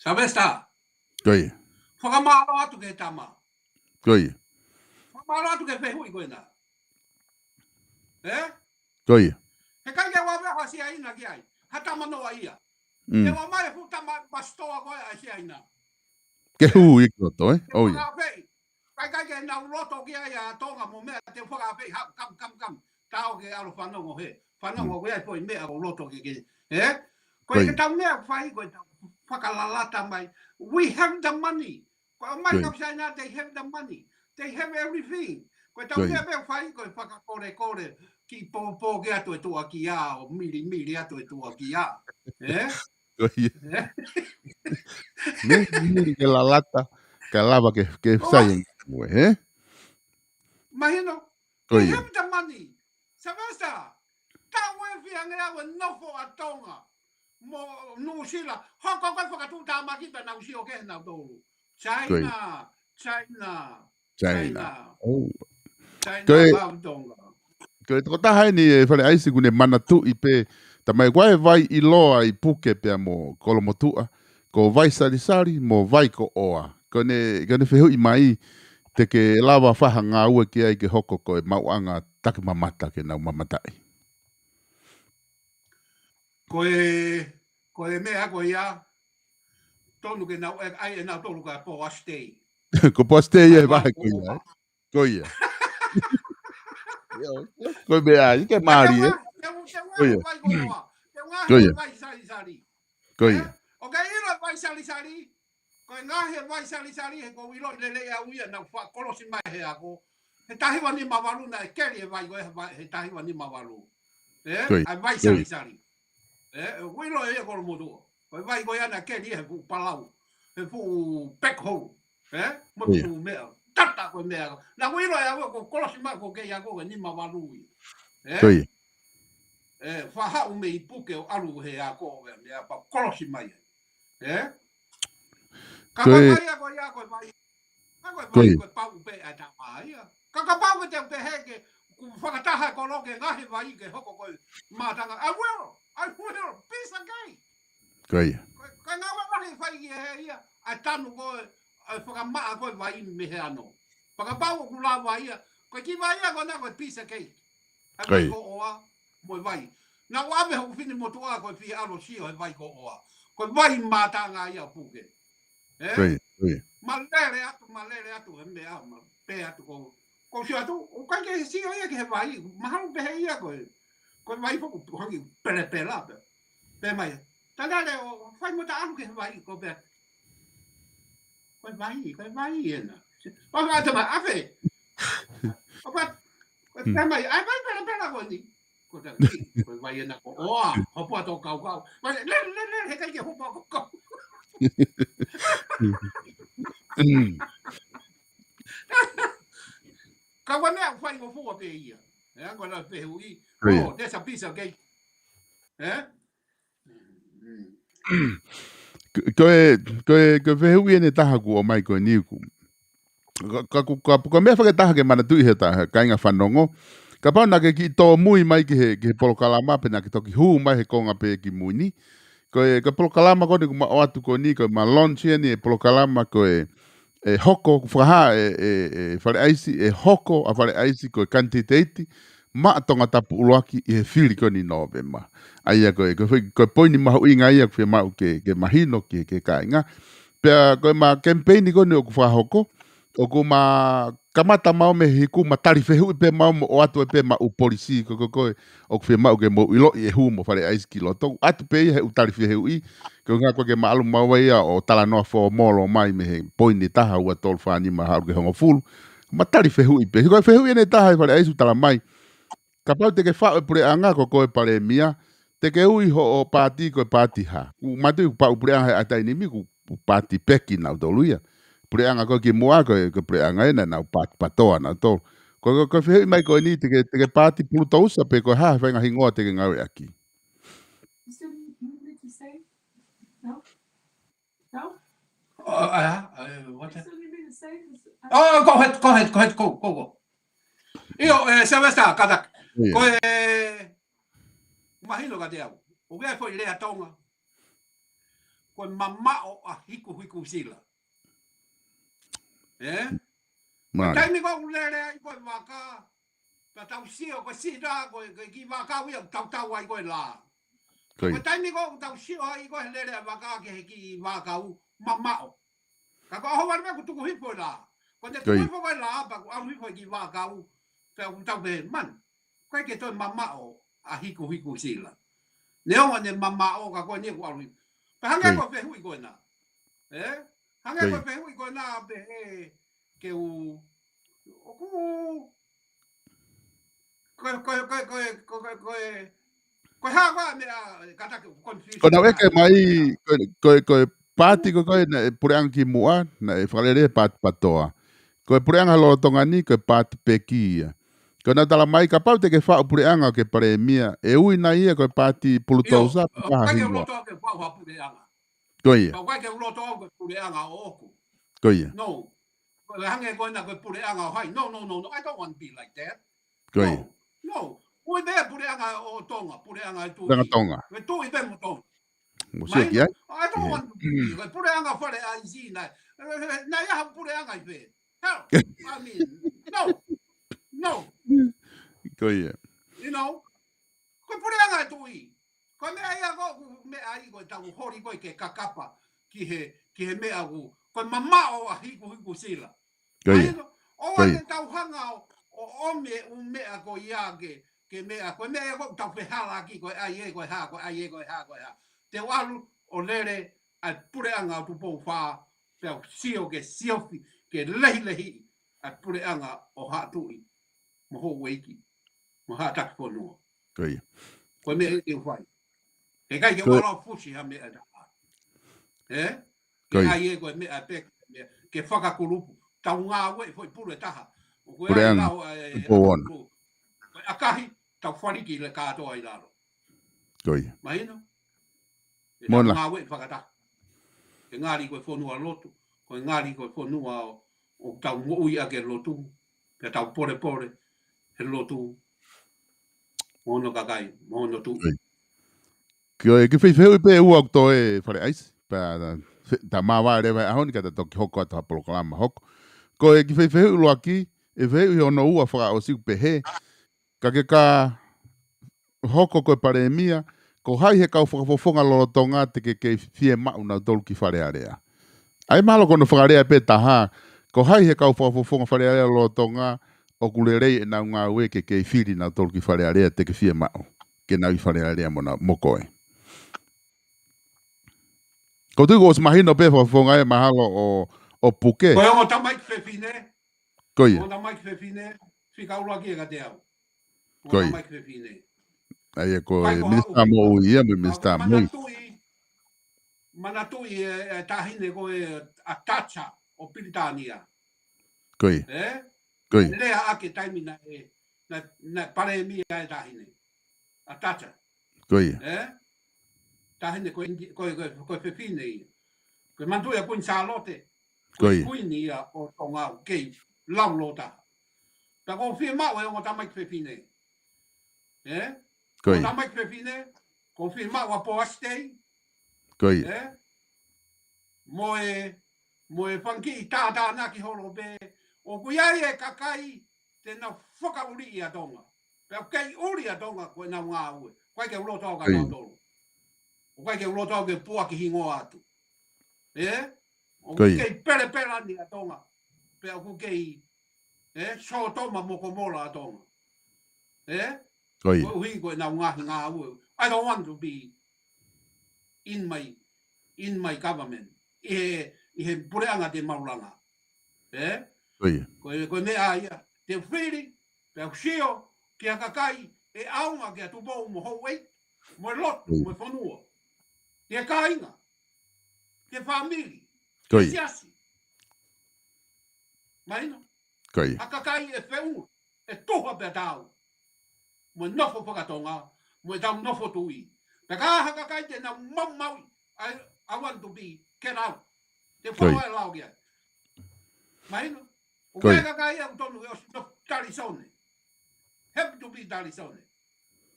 Savesta. Ko ia. Fakamālō atu ki he tama. Ko ia. Fakamālō atu ki he fehuʻi ko ena. Ē? Ko ia. He ʻikai ke ʻoua ʻave ha Siaina ki ai. Ha tama noa ia. Ke ʻoua mai e fuʻu tama pasitoa ko ē ʻa Siaina. Ke hū ia ki loto, ē? ʻOi. Fakafeʻi. ʻIkai, ʻikai ke nau loto ki ai ʻa Tonga mo meʻa te u fakafeʻi ha kam, kam, kam. Tau ke ʻalu fanongo he. Fanongo ko ia e foʻi meʻa ʻoku loto ke ke. Ē? Ko e ke tau meʻa fai, ko e tau fakalalata mai. We have the money. Ko e mai kau Siaina, they have the money. They have everything. Ko Ko e tau Ko ia. Meʻa pē ʻoku fai ko e fakakolekole, kiʻi pōpō ke atu e tuʻakia, ʻo milimili atu e tuʻakia. Ē? Ko ia. Ē? Milimili ke lalata, ka lava ke, ke Ko sai e ngue, ē? Mahino. Ko ia. He hebu tamani. Sylvester, tau e fia nge au e nofo ʻa Tonga mo Nuʻusila. Hoko ko e fakatuʻutāmaki pea nau sio ke nau tolu. China, China, China. China. Oh. China Ko e, vau Tonga. Ko e tokotaha eni e Fale ʻAisi ʻoku ne manatuʻi pē, tamai ko e vai ʻiloa ʻi Puke pea mo Kolomotuʻa, ko Vaisalisali mo Vaikoʻoa. Ko ʻene, ko ʻene fehuʻi mai, te ke lava fai ha ngāue ki ai ke hoko ko e maʻuʻanga takimamata ke nau mamataʻi. Ko e, ko e meʻa ko ia, tonu ke nau, ʻe, ʻai ʻe nau tolu ka Poa State. Ko Poa State ia he vahe ko ia, ē? Ko ia. Ko e meʻa, ʻi ke mali, ē? Ko ia. Ko ia. Ko ia. Ko ia. ʻOku ke ʻilo Vaisalisali. Ko e ngaahi e Vaisalisali, he ʻoku ou ʻilo lelei au ia, nau faʻa kolosi mai he ako. He taha hiva nima valu naʻe keli e vai ko ē, he taha hiva nima valu. Ē? Ko ia. ʻAi Vaisalisali. Ē? ʻOku ou ʻilo ia Kolomotuʻa. Ko e vai ko ia naʻe keli he fuʻu palau. He fuʻu pekihou. Ē? Mo Ko ia. fuʻu meʻa. Tata ko e meʻa. Naʻa ku ʻilo ia ko e kolosi mai ko e kei ako ko e nima valu ia. Ē? Ko ia. Ē, faʻa haʻu mei Puke ʻo ʻalu he ako ko e meʻa pea kolosi mai. Ē? Ka Ko ko e e. vai ia ko ia ko e vai. Ka ko e Ko vai ia. ko e pau pē ʻa e tama ia. Ka kapau ko e te pehē ke, ʻoku fakataha kolo ke ngaahi vai ke hoko ko e mātanga. I will, I will, piece of cake. Ko ia. Ko e, ko e ngāue lahi fai ki he ia, ʻa e tanu ko e, ʻa e fakamaʻa ko e vai mei he ano. Fakapau ʻoku lava ia, ko e kiʻi vai ia ko ena ko e piece of cake. ʻA e Ko ia. Vaikoʻoa, mo e vai. Naʻa ku ʻave hoku finemotuʻa ko e fie ʻalu ʻo sio he Vaikoʻoa. Ko e vai mātanga ia Puke. Ē? Ko ia, ko ia. Ma lele atu, ma lele atu, he meʻa, ma pehē atu ko, ko sio atu, ʻoku ʻikai ke sio ia ki he vai, mahalo pehē ia ko e, ko e vai foki, ko e pelepela pē. Pehē mai, ta lele ʻo fai mo ta ʻalu ki he vai, ko pehē. Ko e vai, ko e vai ena. Pea ʻoku ʻata mai, ʻave. ʻO pehē, ko e pehē mai, ʻai vai pelepela ko eni. Ko ta ki, ko e vai ena ko ʻoa, hopo atu kaukau. Vai, lele, lele, lele, he ʻikai ke hopo kaukau. Mm. Ka ʻoku ʻi ai e meʻa ʻoku faingofua pē ia. Ē, ko ena fehuʻi. Ko ia. Oh, there's a piece of cake. Ē? Mm. Ko, ko e, ko e, ko e fehuʻi eni ʻe taha ʻoku ʻomai ko eni ʻoku. Ka, ka, ka, ka, ka meʻa fakataha ke manatuʻi he taha, kāinga fanongo. Kapau naʻa ke kiʻi tōmui mai ki he, ki he polokalama pe naʻa ke toki hū mai he konga pē ki mui ni. Ko e, ko e polokalama ko eni ʻoku ma ʻoatu ko eni, ko e ma launch eni e polokalama ko e, ʻe hoko, ʻoku fakahā ʻe, ʻe, ʻe Fale ʻAisi, ʻe hoko ʻa Fale ʻAisi ko e kanititeiti maʻa Tongatapu ʻUluaki ʻi he fili ko eni Nōvema. ʻA ia ko e, ko e, ko e poini mahuʻinga ia ʻoku fiemaʻu ke, ke mahino ki he, ki he kāinga. Pea ko e ma kemipeini ko eni ʻoku fakahoko, ʻoku ma kamata maʻu mei he ʻoku ma tali fehuʻi pē maʻu mo ʻoatu pē maʻu polisi ko, ko, ko e, ʻoku fiemaʻu ke mou ʻiloʻi ʻe hū mo Fale ʻAisi ki loto. ʻOatu pē ia he ʻū tali fehuʻi, ko e ʻuhinga ko e ke ma ʻalu maʻu ai ia ʻo talanoa fōmolo mai mei he poini ʻe taha, ua, tolu, fā, nima, haʻu ki he hongofulu. Ma tali fehuʻi pē. Ko e fehuʻi eni ʻe taha ʻe Fale ʻAisi ʻoku tala mai. Kapau te ke faʻu e puleʻanga ko koe palēmia, te ke ui hoʻo paati ko e paati hā? ʻOku mātuʻaki ʻoku paʻu puleʻanga he ʻa e taimi ni ʻoku paati peki nautolu ia. Puleʻanga ko ē kimuʻa ko e, ko e puleʻanga ena naʻa nau paati PATOA nautolu. Ko, ko, ko e fehuʻi mai ko eni te ke, te ke paati Pulutousa pe ko e hā e faʻahinga hingoa te ke ngāueʻaki. You still need me to say? No? No? Oh, uh, uh, what? You still need me to say this? Oh, go ahead, go ahead, go ahead, go, go, go. ʻIo, ē, Sylvester, kātaki. ʻIo. Ko e, mahino kiate au. ʻOku ʻi ai e foʻi lea Tonga. Ko e mamaʻo ʻa Hikuhikusila. Ē? Mālie. Taimi ko ē ʻoku lele ai ko e vaka, ka tau sio ko e sila, ko e, ko e kiʻi vaka ia ʻoku tautau ai ko e lā. Ko ia. Ko e taimi ko ē ʻoku tau sio ai ko e lele ʻa e vaka ki he kiʻi vaka ʻoku mamaʻo. Ka ko e ʻaho vale meʻa ʻoku tuku hifo e lā. Ko e tuku hifo ko e lā, pea ʻoku ʻalu hifo e kiʻi vaka ʻoku, pea ʻoku tau pehē, man, ʻoku ʻikai ke toe mamaʻo ʻa Hikuhikusila. Neongo ʻene mamaʻo ka ko eni ʻoku ʻalu hifo. Pea hangē ko e fehuʻi ko ena. Ē? Hangē ko e fehuʻi ko ena pehē ke u, ʻoku, Ko e, ko e, ko e, ko e, ko e, ko e, ko e hā koā meʻa, kātaki, confused. Ko naʻe ʻeke mai, ko e, ko e, ko e paati ko ē naʻe puleʻanga kimuʻa, naʻe fakalele paati PATOA. Ko e puleʻanga lolotonga ni, ko e paati peki ia. Ko e naʻe tala mai, kapau te ke faʻu puleʻanga ke palēmia, ʻe ui nai ia ko e paati pulutousa, ʻio, pe ko e hā ʻikai ke hingoa. Loto ke faʻu ha puleʻanga. Ko ia. Pea ʻikai ke loto au ko e puleʻanga ʻoʻoku. Ko ia. No. Ko e hangē ko ena ko e puleʻanga ʻo hai. No, no, no, no. I don't want to be like that. Ko ia. No, no. Ko e meʻa puleʻanga ʻo Tonga, puleʻanga ʻo e tuʻi. Puleʻanga Tonga. Ko e tuʻi pē mo Tonga. Mo sio ki ai. I don't want to be. Ko e puleʻanga Fale ʻAisi nai. Naʻe ʻi ai ha puleʻanga ʻi fē? Hell, I mean, no. No. Ko ia. You know? Ko e puleʻanga ʻo e tuʻi. Ko e meʻa ia ko, meʻa ia ko ʻetau holi ko ē ke kakapa ki he, ki he meʻa ʻoku, ko e mamaʻo ʻa Hikuhiku Sila. Ko ia. Mahino, ʻoua te tau hanga ʻo, ʻo ʻomi e ʻū meʻa ko ia ke, ke meʻa, ko e meʻa ia ko ʻetau fehalaaki, ko e ʻai ē, ko e hā, ko e ʻai ē, ko e hā, ko e hā. Te u ʻalu ʻo lele ʻa e puleʻanga ʻo Tupou Fā, pea u sio ke siofi, ke lehilehiʻi ʻa e puleʻanga ʻo Haʻa Tuʻi mo Houʻeiki, mo Haʻa Taki Fonua. Ko ia. Ko e meʻa ia te u fai. He ʻikai ke u ʻalu ʻo fusi ha meʻa ʻe taha. Ē? Ko ia. Ke ʻai ē ko e meʻa pē, ke fakakulupu. Tau ngāueʻi foʻi pule ʻe taha. ʻO ko e ʻai lau ʻa e, Tupou Ono. Ko e ʻakahi, tau faliki le kātoa ʻi lalo. Ko ia. Mahino? ʻE tau ngāueʻi fakataha. Ko e ngali ko e fonua lotu, ko e ngali ko e fonua ʻo, ʻo tau moʻui ʻaki e lotu, pea tau polepole he lotu, mo hono kakai, mo hono tuʻi. Ko ia. Ko e kiʻi fehuʻi pē ʻe ua ʻoku toe Fale ʻAisi, pea ta, fe-, ta māvae leva he ʻaho ni ka ta toki hoko atu ha polokalama hoko. Ko e kiʻi fehuʻi ʻuluaki, ʻe fehuʻi hono ua fakaʻosi ʻoku pehē, ka ke ka hoko ko e palēmia, ko hai he kau fakafofonga lolotonga te ke kei fiemaʻu nautolu ki Fale Alea. ʻA ia mahalo ko hono fakalea pē ʻe taha, ko hai he kau fakafofonga Fale Alea lolotonga ʻoku lelei ʻenau ngāue ke kei fili nautolu ki Fale Alea te ke fiemaʻu ke nau ʻi Fale Alea mo na, mo koe. Ko e tuʻu kuo ʻosi mahino pē fakafofonga ē mahalo ʻo, ʻo puke. Ko e ongo tamaiki fefine. Ko ia. Ongo tamaiki fefine, fika ʻuluaki ē kiate au. Ko ia. Ongo tamaiki fefine. ʻA ia ko e Minisitā Moʻui ia, mo e Minisitā Moʻui. Manatuʻi, manatuʻi e, e taʻahine ko ē ʻa Thatcher ʻo Pilitānia. Ko ia. Ē? Ko ia. Lea ʻaki e taimi naʻe, naʻe, naʻe palēmia e taʻahine. ʻA Thatcher. Ko ia. Ē? Taʻahine ko e Indi-, ko e, ko e, ko e fefine ia. Ko e manatuʻi ʻa Kuini Sālote. Ko ia. Kuini ia ʻo Tonga ʻoku kei lau lōtaha. Pea ʻoku ou fiemaʻu e ongo tamaiki fefine. Ē? Ko ia. Ongo tamaiki fefine, ʻoku ou fiemaʻu ʻa Poasi Tei. Ko ia. Ē? Mo e, mo e fanga kiʻi tātānaki holo pē, ʻoku ʻi ai e kakai te nau fakaʻuliʻi ʻa Tonga. Pea ʻoku kei ʻuli ʻa Tonga ko ʻenau ngāue. ʻOku ʻikai ke u loto au kia nautolu. ʻOku ʻikai ke u loto au ke puʻaki hingoa atu. Ē? ʻOku kei pelepelani ʻa Tonga. Pea ʻoku kei, ē, Sōtoma mo Komola ʻa Tonga. Ē? Ko ia. Koeʻuhi ko ʻenau ngaahi ngāue. I don't want to be in my, in my government. ʻI he, ʻi he puleʻanga te mau langa. Ē? Ko ia. Ko e, ko e meʻa ia. Te u fili, pea u sio, ki he kakai, ʻe ʻaonga kia Tupou mo Houʻeiki, mo e lotu, mo e fonua. Ki he kāinga. Ki he fāmili. Ko ia. Ki he siasi. Mahino? Ko ia. Ha kakai ʻe feʻunga, ʻe tuha pea tau. Mo e nofo fakatonga, mo ʻetau nofo tuʻi. Pea ka ha kakai te nau maumauʻi, I, I want to be get out. Te fai e lao ki ai. Mahino? ʻOku ʻi ai e kakai ʻoku tonu ke ʻosi nofo talisone. Happy to be talisone.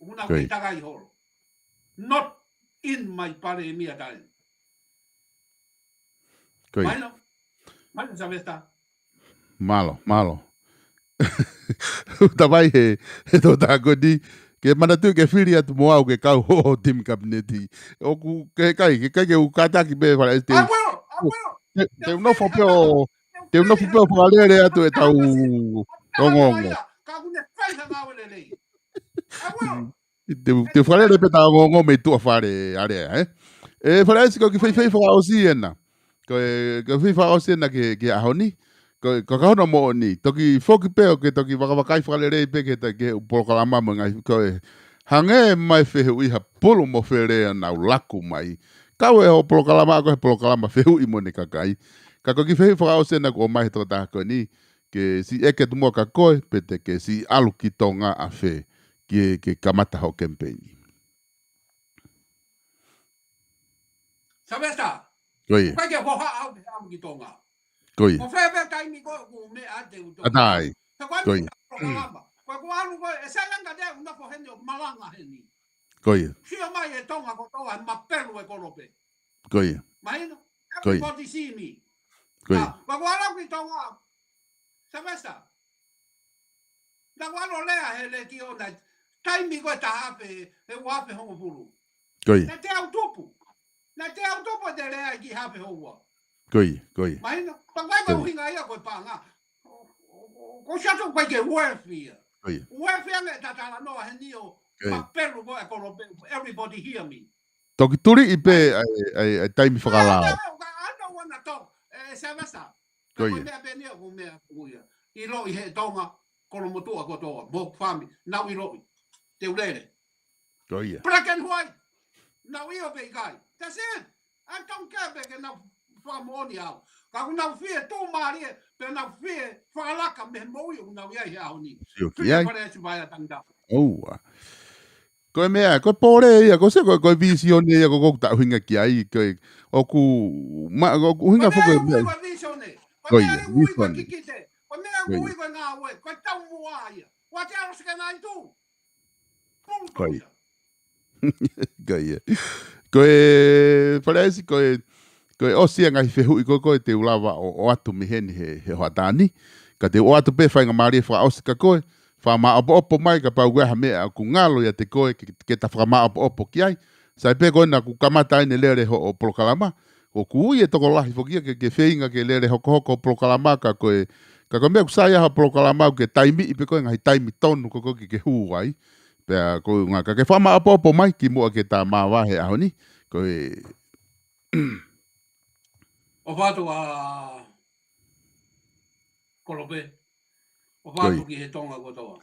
ʻOku nau kei takai holo. Not in my palēmia time. Ko ia. Mahino? Mahino, Sylvester. Mālō, mālō. Tavai he, he tō tākoni, ke manatuʻi ke fili atu mo au ke kau ho, ho timi kapineti. ʻOku ke kai, ke kai ke u kātaki pē Fale ʻAisi te u. I will, I will. Te, te u nofo pē ʻo, te u nofo pē ʻo fakalele atu ʻetau ongoongo. Ka ʻoku ne fai ha ngāue lelei. I will. Te, te fakalele pē ʻetau ongoongo mei tuʻa Fale Alea, ē? ʻE, Fale ʻAisi ko e kiʻi feifei fakaʻosi ena. Ko e, ko e feifei fakaʻosi ena ki he, ki he ʻaho ni. ko, ko ka hono moʻoni, toki foki pē ʻo ke toki vakavakai fakalelei pē ke ta ke u polokalama mo e ngaahi ko e hangē mai fehuʻi ha pulu mo felea naʻa nau laku mai. Kau e hoʻo polokalama ko e polokalama fehuʻi mo e kakai. Ka ko e kiʻi fehuʻi fakaʻosi ena kuo ʻomai he tokotaha ko eni, ke siʻi ʻeke atu muʻa kia koe, pe te ke siʻi ʻalu ki Tonga ʻa fē, ke, ke kamata hoʻo kemipeini. Sylvester. Ko ia. Ko e ke hoha au ke au ki Tonga. Ko ia. Ko fē fē taimi ko ʻeku meʻa ʻa te u Tonga. ʻAtai. He ko e Ko ia. meʻa polokalama. Ko ʻeku ʻalu ko e, ʻe sai ange te u nofo heni ʻo malanga heni. Ko ia. Sio mai e Tonga kotoa, ʻe mapelu e kolope. Ko ia. Mahino? Ko ia. Everybody see me. Ko ia. Ah, ko ʻeku ʻalu ki Tonga. Sylvester. Naʻa ku ʻalu ʻo lea he letiō na taimi ko e taha afe, he ua afe hongofulu. Ko ia. Naʻe teau tupu. Naʻe teau tupu ʻete lea ki he afe houa. Ko ia, ko ia. Mahino, pea ko e Ko ia. ʻuhinga ia ko e paʻanga. Ko, ko, ko, ko siato ko e ke worth ia. Ko ia. Worth ia me tatalanoa heni ʻo Ko ia. mapelu ko e kolope, everybody hear me. Toki tuliʻi pē ʻa e, ʻa e, ʻa e taimi fakalao. Ka, ka, ka, I don't wanna talk. Eh, Sylvester. Ko Ka ko e ia. meʻa pē eni ʻoku meʻa ʻoku ia. ʻIloʻi he Tonga, Kolomotuʻa kotoa, mo fami, nau ʻiloʻi. Te u lele. Ko ia. Black and white. Nau ʻilo pe ʻikai. That's it. I don't care pe ke nau fakamoʻoni au. Ka ʻoku nau fie tūmālie, pe nau fie fakalaka mei he moʻui ʻoku nau ʻi ai he ʻaho ni. Sio ki Fie ai. fale atu vai a tangata. ʻOua. Ko e meʻa, ko e pole ia, ko se ko, ko e visione ia, ko, ko e ʻuhinga ki ai, ko e, ʻoku, ma, ʻoku ʻuhinga Ko e foki meʻa e meʻa. ui ko e visione. Ko e Ko meʻa ia, e ui ko e visione. kikite. Ko e meʻa Ko ia. ui ko e ngāue. Ko e taumuʻa ia. What else can I do? Ko ia. Bulldozer. Ko ia. Ko e, Faleaisi, ko e, ko e ʻosi ia ngaahi fehuʻi ko, ko e te u lava ʻo, ʻoatu mei heni he, he hoʻatā ni. Ka te u ʻoatu pē faingamālie fakaʻosi kia koe, fakamāʻopoʻopo mai kapau ʻoku ʻi ai ha meʻa ʻoku ngalo ʻiate koe ke, ke ta fakamāʻopoʻopo ki ai. Sai pē ko ena kuo kamata ai ʻene lele hoʻo polokalama. ʻOku ui e tokolahi foki ia ke, ke feinga ke lele hokohoko polokalama ka ko e, ka ko e meʻa ʻoku sai ai hoʻo polokalama ʻoku ke taimiʻi pē ko e ngaahi taimi tonu ko, ko e ke, ke hū ai. Pea ko e ʻuhinga ka ke fakamāʻopoʻopo mai kimuʻa ke ta māvae he ʻaho ni. Ko e ʻOfa atu ʻa Kolope. ʻOfa Ko atu ia. ki he Tonga kotoa.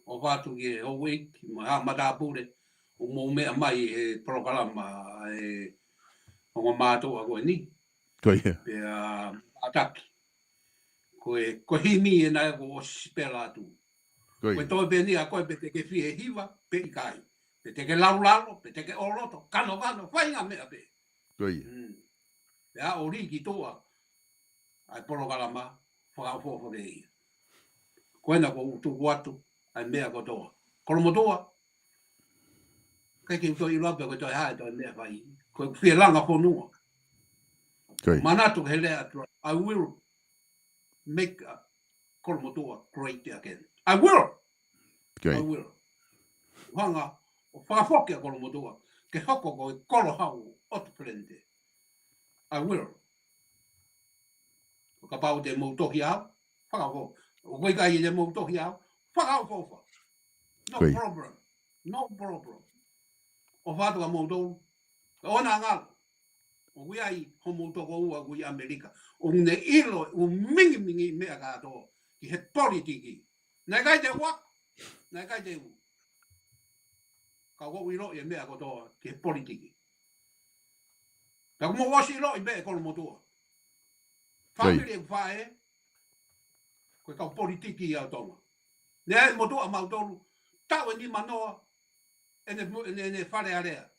ʻOfa atu ki he houʻeiki, mo e haʻa matāpule, ʻoku mou meʻa mai he polokalama, ʻa e ongo mātuʻa ko eni. Ko ia. Pea, ʻataki. Ko e, ko e himi ena ʻoku ʻosi sipela atu. Ko Ko e ia. toe pē eni ʻa koe pe te ke fie hiva, pe ʻikai. Pe te ke laulalo, pe te ke ʻoloto, kanokano, faʻahinga meʻa pē. Ko ia. Mm. Pea ʻo lī ki tuʻa, ʻa e polokalama, fakaʻofoʻofa pē ia. Ko ena ʻoku ou tuku atu, ʻa e meʻa kotoa. Kolomotuʻa, ʻikai ke u toe ʻilo pe ko e toe hā e toe meʻa fai. Ko e fie langa fonua. Ko ia. Manatu he lea atu, I will make, uh, Kolomotuʻa great again. I will. Ko ia. I will. Hanga ʻo fakafoki ʻa Kolomotuʻa ke hoko ko e kolo hau ʻo ʻOtu Felenite. I will. Kapau te mou tohi au, fakaʻofoʻofa. ʻOku ʻikai te mou tohi au, fakaʻofoʻofa. No Ko ia. problem. No problem. ʻOfa atu kia moutolu. Ka ʻoua naʻa ngalo. ʻOku ʻi ai homou tokoua ʻoku ʻi ʻAmelika. ʻOku ne ʻilo ʻū mingimingi meʻa kātoa ki he politiki. Naʻe ʻikai te u ako. Naʻe ʻikai te u. Ka ʻoku ou ʻiloʻi e meʻa kotoa ki he politiki. Pea ʻoku mou ʻosi ʻiloʻi pē ʻe Kolomotuʻa. Ko ia. Family ʻeku faʻē, ko e kau politiki ia ʻo Tonga. Naʻe ʻi ai e motuʻa ʻamautolu, taʻu ʻe nimanoa, ʻene, ʻene, ʻene Fale Alea.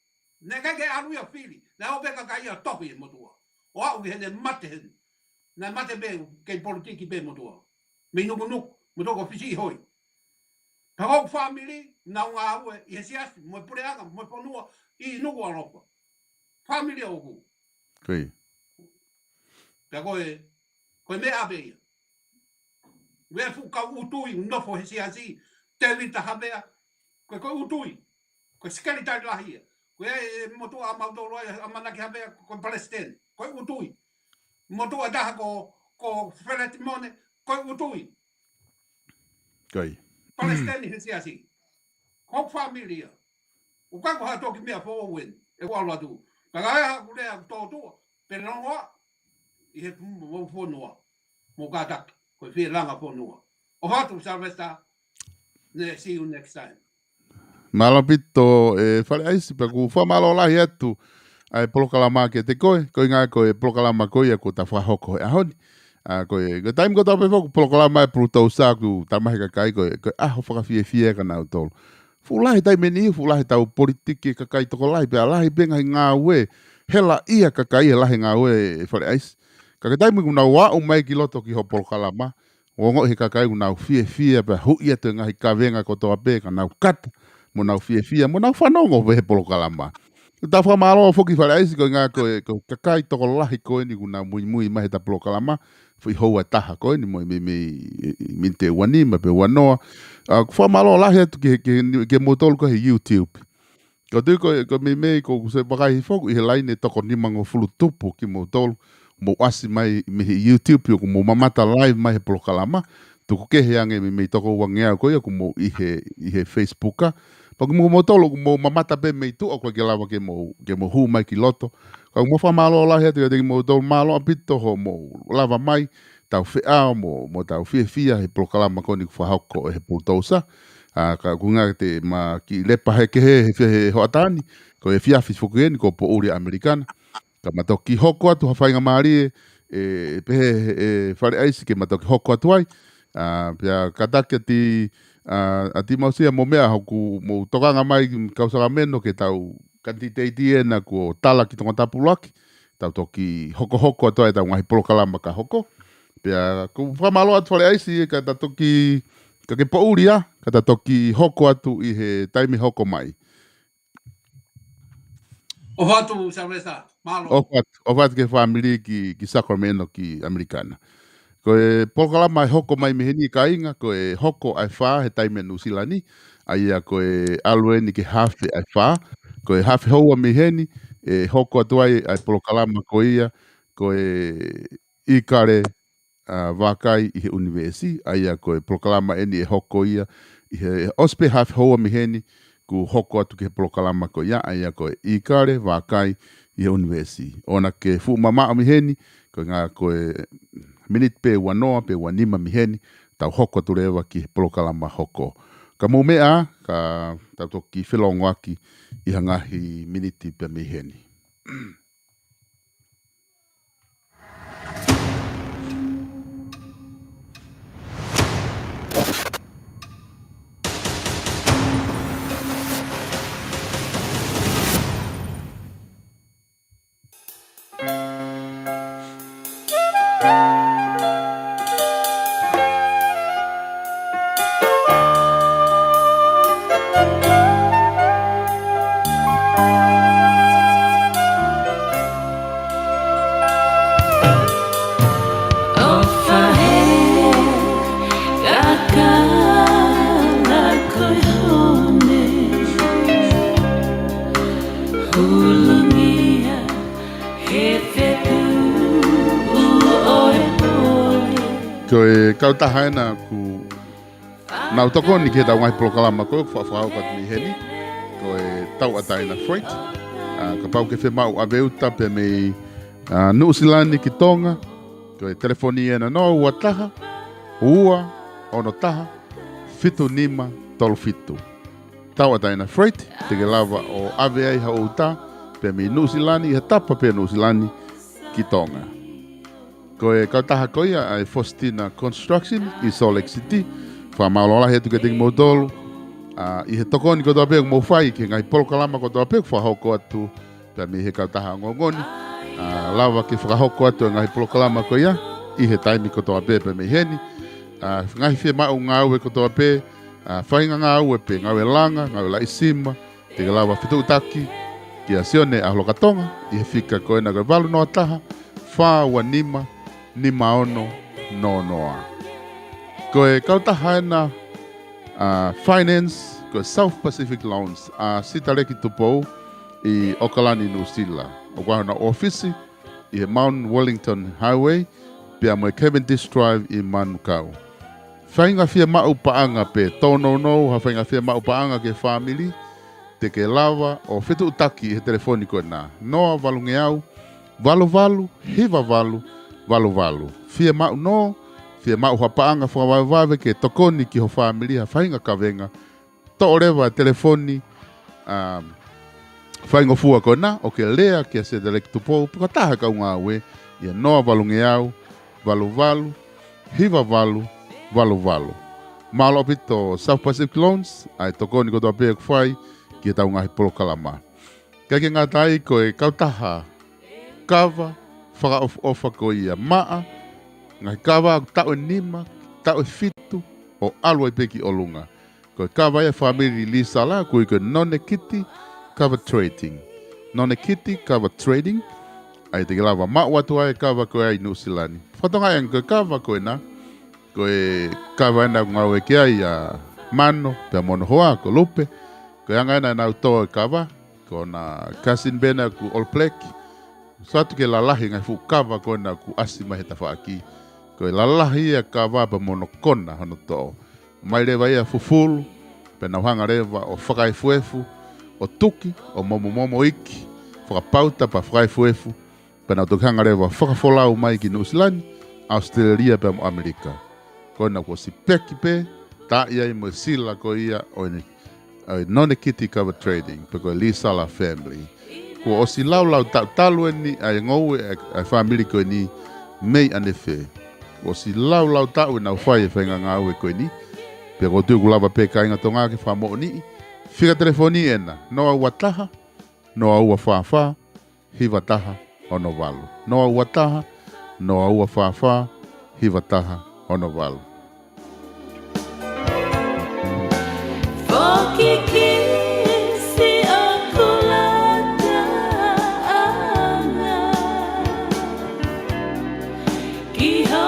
Naʻe ʻikai ke ʻalu ia ʻo fili, naʻe ō pē kakai ia ʻo tohi e motuʻa. ʻO aʻu ki heʻene mate heni. Naʻe mate pē, kei politiki pē motuʻa. Mei Nukunuku, motuʻa ko Fisiʻihoi. Ka ko e family, nau ngāue ʻi he siasi, mo e puleʻanga, mo e fonua, ʻi Nukuʻalofa. Family ʻoku. Ko ia. Pea ko e, ko e meʻa pē ia. Ko e fuʻu kau ʻū tui, nofo he siasi, Tēvita Havea, ko e, ko e ʻū tui, ko e sekelitali lahi ia. Ko e, e motuʻa ʻamautolu ai, ʻAmanaki Havea, ko e palesiteni, ko e ʻū tui. Motuʻa taha ko, ko Feleti Mone, ko e ʻū tui. Ko ia. Palesiteni he siasi. Ko e family ia. ʻOku ʻikai ko ha toki meʻa foʻou eni, ʻeku ʻalu atu. Ka ko e haʻaku lea ʻoku tōtuʻa, pe longoaʻa, ʻi he mo, mo fonua, mo kātaki. ko e fie langa fonua. ʻOfa atu Sylvester, ne see you next time. Mālō ʻaupito, ʻe Fale ʻAisi, pea ʻoku fakamālō lahi atu ʻa e polokalama kiate koe, koeʻuhinga ko e polokalama ko ia kuo ta fakahoko he ʻaho ni. ʻA, ko e, ko e taimi kotoa pē foki polokalama ʻa e Pulutousa ʻoku tala mai ʻe he kakai ko e, ko e ʻaho fakafiefia kia nautolu. Fuʻu lahi taimi ni, fuʻu lahi ʻetau politiki, kakai tokolahi, pea lahi pē ngaahi ngāue, helaʻia kakai he lahi ngāue, ʻe Fale ʻAisi. Ka ko e taimi ʻoku nau aʻu mai ki loto ki hoʻo polokalama, ʻoku ongoʻi ʻe he kakai ʻoku nau fiefia pea huʻi atu e ngaahi kavenga kotoa pē ka nau kata, mo nau fiefia, mo nau fanongo pē he polokalama. Tau fakamālō foki Fale ʻAisi koeʻuhinga ko e, ko e kakai tokolahi ko eni ʻoku nau muimui mai heʻeta polokalama, foʻi houa ʻe taha ko eni mo e meimei, meimei miniti ʻe ua nima pe ua noa. ʻA, ʻoku fakamālō lahi atu ki, ki, kimoutolu ko ē he YouTube. Ko e tui ko, ko e meimei ʻoku ou sio vakai hifo ʻi he laine ʻe toko nimangofulu tupu kimoutolu, mou ʻasi mai mei he YouTube ʻoku mou mamata live mai he polokalama, tuku kehe ange meimei toko uangeau ko ia ʻoku mou ʻi he, ʻi he Facebook. Pea ko kimoutolu ʻoku mou mamata pē mei tuʻa ʻoku ʻikai ke lava ke mou, ke mou hū mai ki loto. Ka ʻoku ou fakamālō lahi atu kiate kimoutolu, mālō ʻaupito hoʻomou lava mai, tau feʻao mo, mo tau fiefia he polokalama ko eni ʻoku fakahoko ʻe he Pulutousa. ʻA, ka ʻoku ngata pē ʻema kiʻi lepa he kehe he, he hoʻatā ni, ko e efiafi foki eni kuo poʻuli ʻa ʻAmelika na. Ka ma toki hoko atu ha faingamālie, ʻe, pehē ʻe, ʻe Fale ʻAisi ke ma toki hoko atu ai. ʻA, pea kātaki atu, ʻa, ʻa Timausia mo meʻa hoku mou tokanga mai ki he kau Sākalamēniti ke tau kanititeiti ena kuo tala ki Tongatapu ʻuluaki, tau toki hokohoko atu ai ʻetau ngaahi polokalama ka hoko. Pea ʻoku ou fakamālō atu Fale ʻAisi ka ta toki, ka ke poʻuli ā, ka ta toki hoko atu ʻi he taimi hoko mai. ʻOfa atu, Sylvester. Mālō. ʻOfa atu, ʻofa atu ki he fāmili ki, ki Sacramento, ki ʻAmelika na. Ko e polokalama ʻe hoko mai mei heni kāinga, ko e hoko ʻa e fā he taimi ʻa Nuʻusila ni, ʻa ia ko e ʻalu eni ki he hafe ʻa e fā, ko e hafe houa mei heni, ʻe hoko atu ai ʻa e polokalama ko ia, ko e ʻIkale, ʻa, Vakai ʻi he ʻUnivēsi, ʻa ia ko e polokalama eni ʻe hoko ia, ʻi he ʻosi pē hafe houa mei heni, kuo hoko atu ki he polokalama ko ia, ʻa ia ko e ʻIkale Vakai ʻi he ʻUnivēsi. ʻOua naʻa ke fuʻu mamaʻo mei heni, koeʻuhinga ko e miniti pē ua noa, pe ua nima mei heni, tau hoko atu leva ki he polokalama hoko. Ka mou meʻa, ka tau toki felōngoaki ʻi ha ngaahi miniti pē mei heni. Ko e kautaha ena ʻoku nau tokoni ki heʻetau ngaahi polokalama ko ē ʻoku fakahoko atu mei heni, ko e Tauʻatāina Freight. ʻA, kapau ʻoku ke fiemaʻu ʻave uta pē mei, ʻa, Nuʻusila ni ki Tonga, ko e telefoni ena noa ua taha, ua ono taha, fitu nima tolu fitu. Tauʻatāina Freight, te ke lava ʻo ʻave ai haʻo uta pē mei Nuʻusila ni, ʻi ha tapa pē Nuʻusila ni ki Tonga. Ko e kautaha ko ia ʻa e Faustina Construction ʻi Salt Lake City. Fakamālō lahi atu kiate kimoutolu, ʻa, ʻi he tokoni kotoa pē ʻoku mou fai ki he ngaahi polokalama kotoa pē ʻoku fakahoko atu pē mei he kautaha ongoongo ni. ʻA, lava ke fakahoko atu e ngaahi polokalama ko ia ʻi he taimi kotoa pē pē mei heni. ʻA, ngaahi fiemaʻu ngāue kotoa pē, ʻa, faʻahinga ngāue pē, ngāue langa, ngāue laʻi sima, te ke lava fetuʻutaki kia Sione ʻAholokatonga ʻi he fika ko ena ko e valu noa taha, fā ua nima, nima ono noa noa. Ko e kautaha ena, ʻa, finance, ko e South Pacific Loans, ʻa Sitaleki Tupou ʻi ʻOkalani, Nuʻusila. ʻOku ʻi ai hona ʻōfisi ʻi he Mount Wellington Highway, pea mo e Cavendish Drive ʻi Manukau. Faʻahinga fiemaʻu paʻanga pē, tōnounou ha faʻahinga fiemaʻu paʻanga ki he fāmili, te ke lava ʻo fetuʻutaki ʻi he telefoni ko ena, noa valungeau, valu valu, hiva valu, valu valu. Fiemaʻu nō, fiemaʻu ha paʻanga fakavavevave ke tokoni ki ho fāmili ha faʻahinga kavenga, toʻo leva e telefoni, um, faingofua ko ena, ʻo ke lea kia Sedileki Tupou, pe ko ha taha e kau ngāue, ʻi he noa valungeau, valu valu, hiva valu, valu valu. Mālō ʻaupito South Pacific Loans, ʻa e tokoni kotoa pē ʻoku fai ki heʻetau ngaahi polokalama. Kae ʻikai ke ngata ai, ko e kautaha kava fakaʻofoʻofa ko ia, maʻa ngaahi kava ʻoku taʻu ʻe nima, taʻu ʻe fitu, ʻo ʻalu ai pē ki ʻolunga. Ko e kava ia e fāmili Lisala, ʻoku ui ko e Nonekiti Kava Trading. Nonekiti Kava Trading, ʻa ia te ke lava maʻu atu ai e kava ko ia ʻi Nuʻusila ni. Fakatokangaʻi ange ko e kava ko ena, ko e kava ena ʻoku ngāue ki ai ʻa Mano, pea mo hono hoa, ko Lupe. Ko e anga ena ʻenau tō e kava, ko hona cousin pē ena ʻoku All Black. Sio atu ki he lalahi e ngaahi fuʻu kava ko ena ʻoku ʻasi mai he tafaʻaki. Ko e lalahi ia e kava pea mo hono kona hono tō. Mai leva ia fufulu, pea nau hanga leva ʻo fakaefuefu, ʻo tuki, ʻo momomomo iiki, fakapauta pea fakaefuefu, pea nau toki hanga leva ʻo fakafolau mai ki Nuʻusila ni, ʻAositelēlia pea mo ʻAmelika. Ko ena kuo ʻosi peki pē, taaʻi ai mo e sila ko ia ʻo e, ʻo e Nonekiti Kava Trading, pe ko e Lisala Family. Kuo ʻosi laulau taʻu talu eni ʻa e ngoue ʻa e, ʻa e fāmili ko eni mei ʻanefē. Kuo ʻosi laulau taʻu ʻenau fai e faʻahinga ngāue ko eni. Pea ʻoku ou tui ʻoku lava pē kāinga Tonga ke fakamoʻoniʻi. Fika telefoni ena, noa ua taha, noa ua fā fā, hiva taha, ono valu. Noa ua taha, noa ua fā fā, hiva taha, ono valu. Fokikisi ʻoku lata ʻana ki ho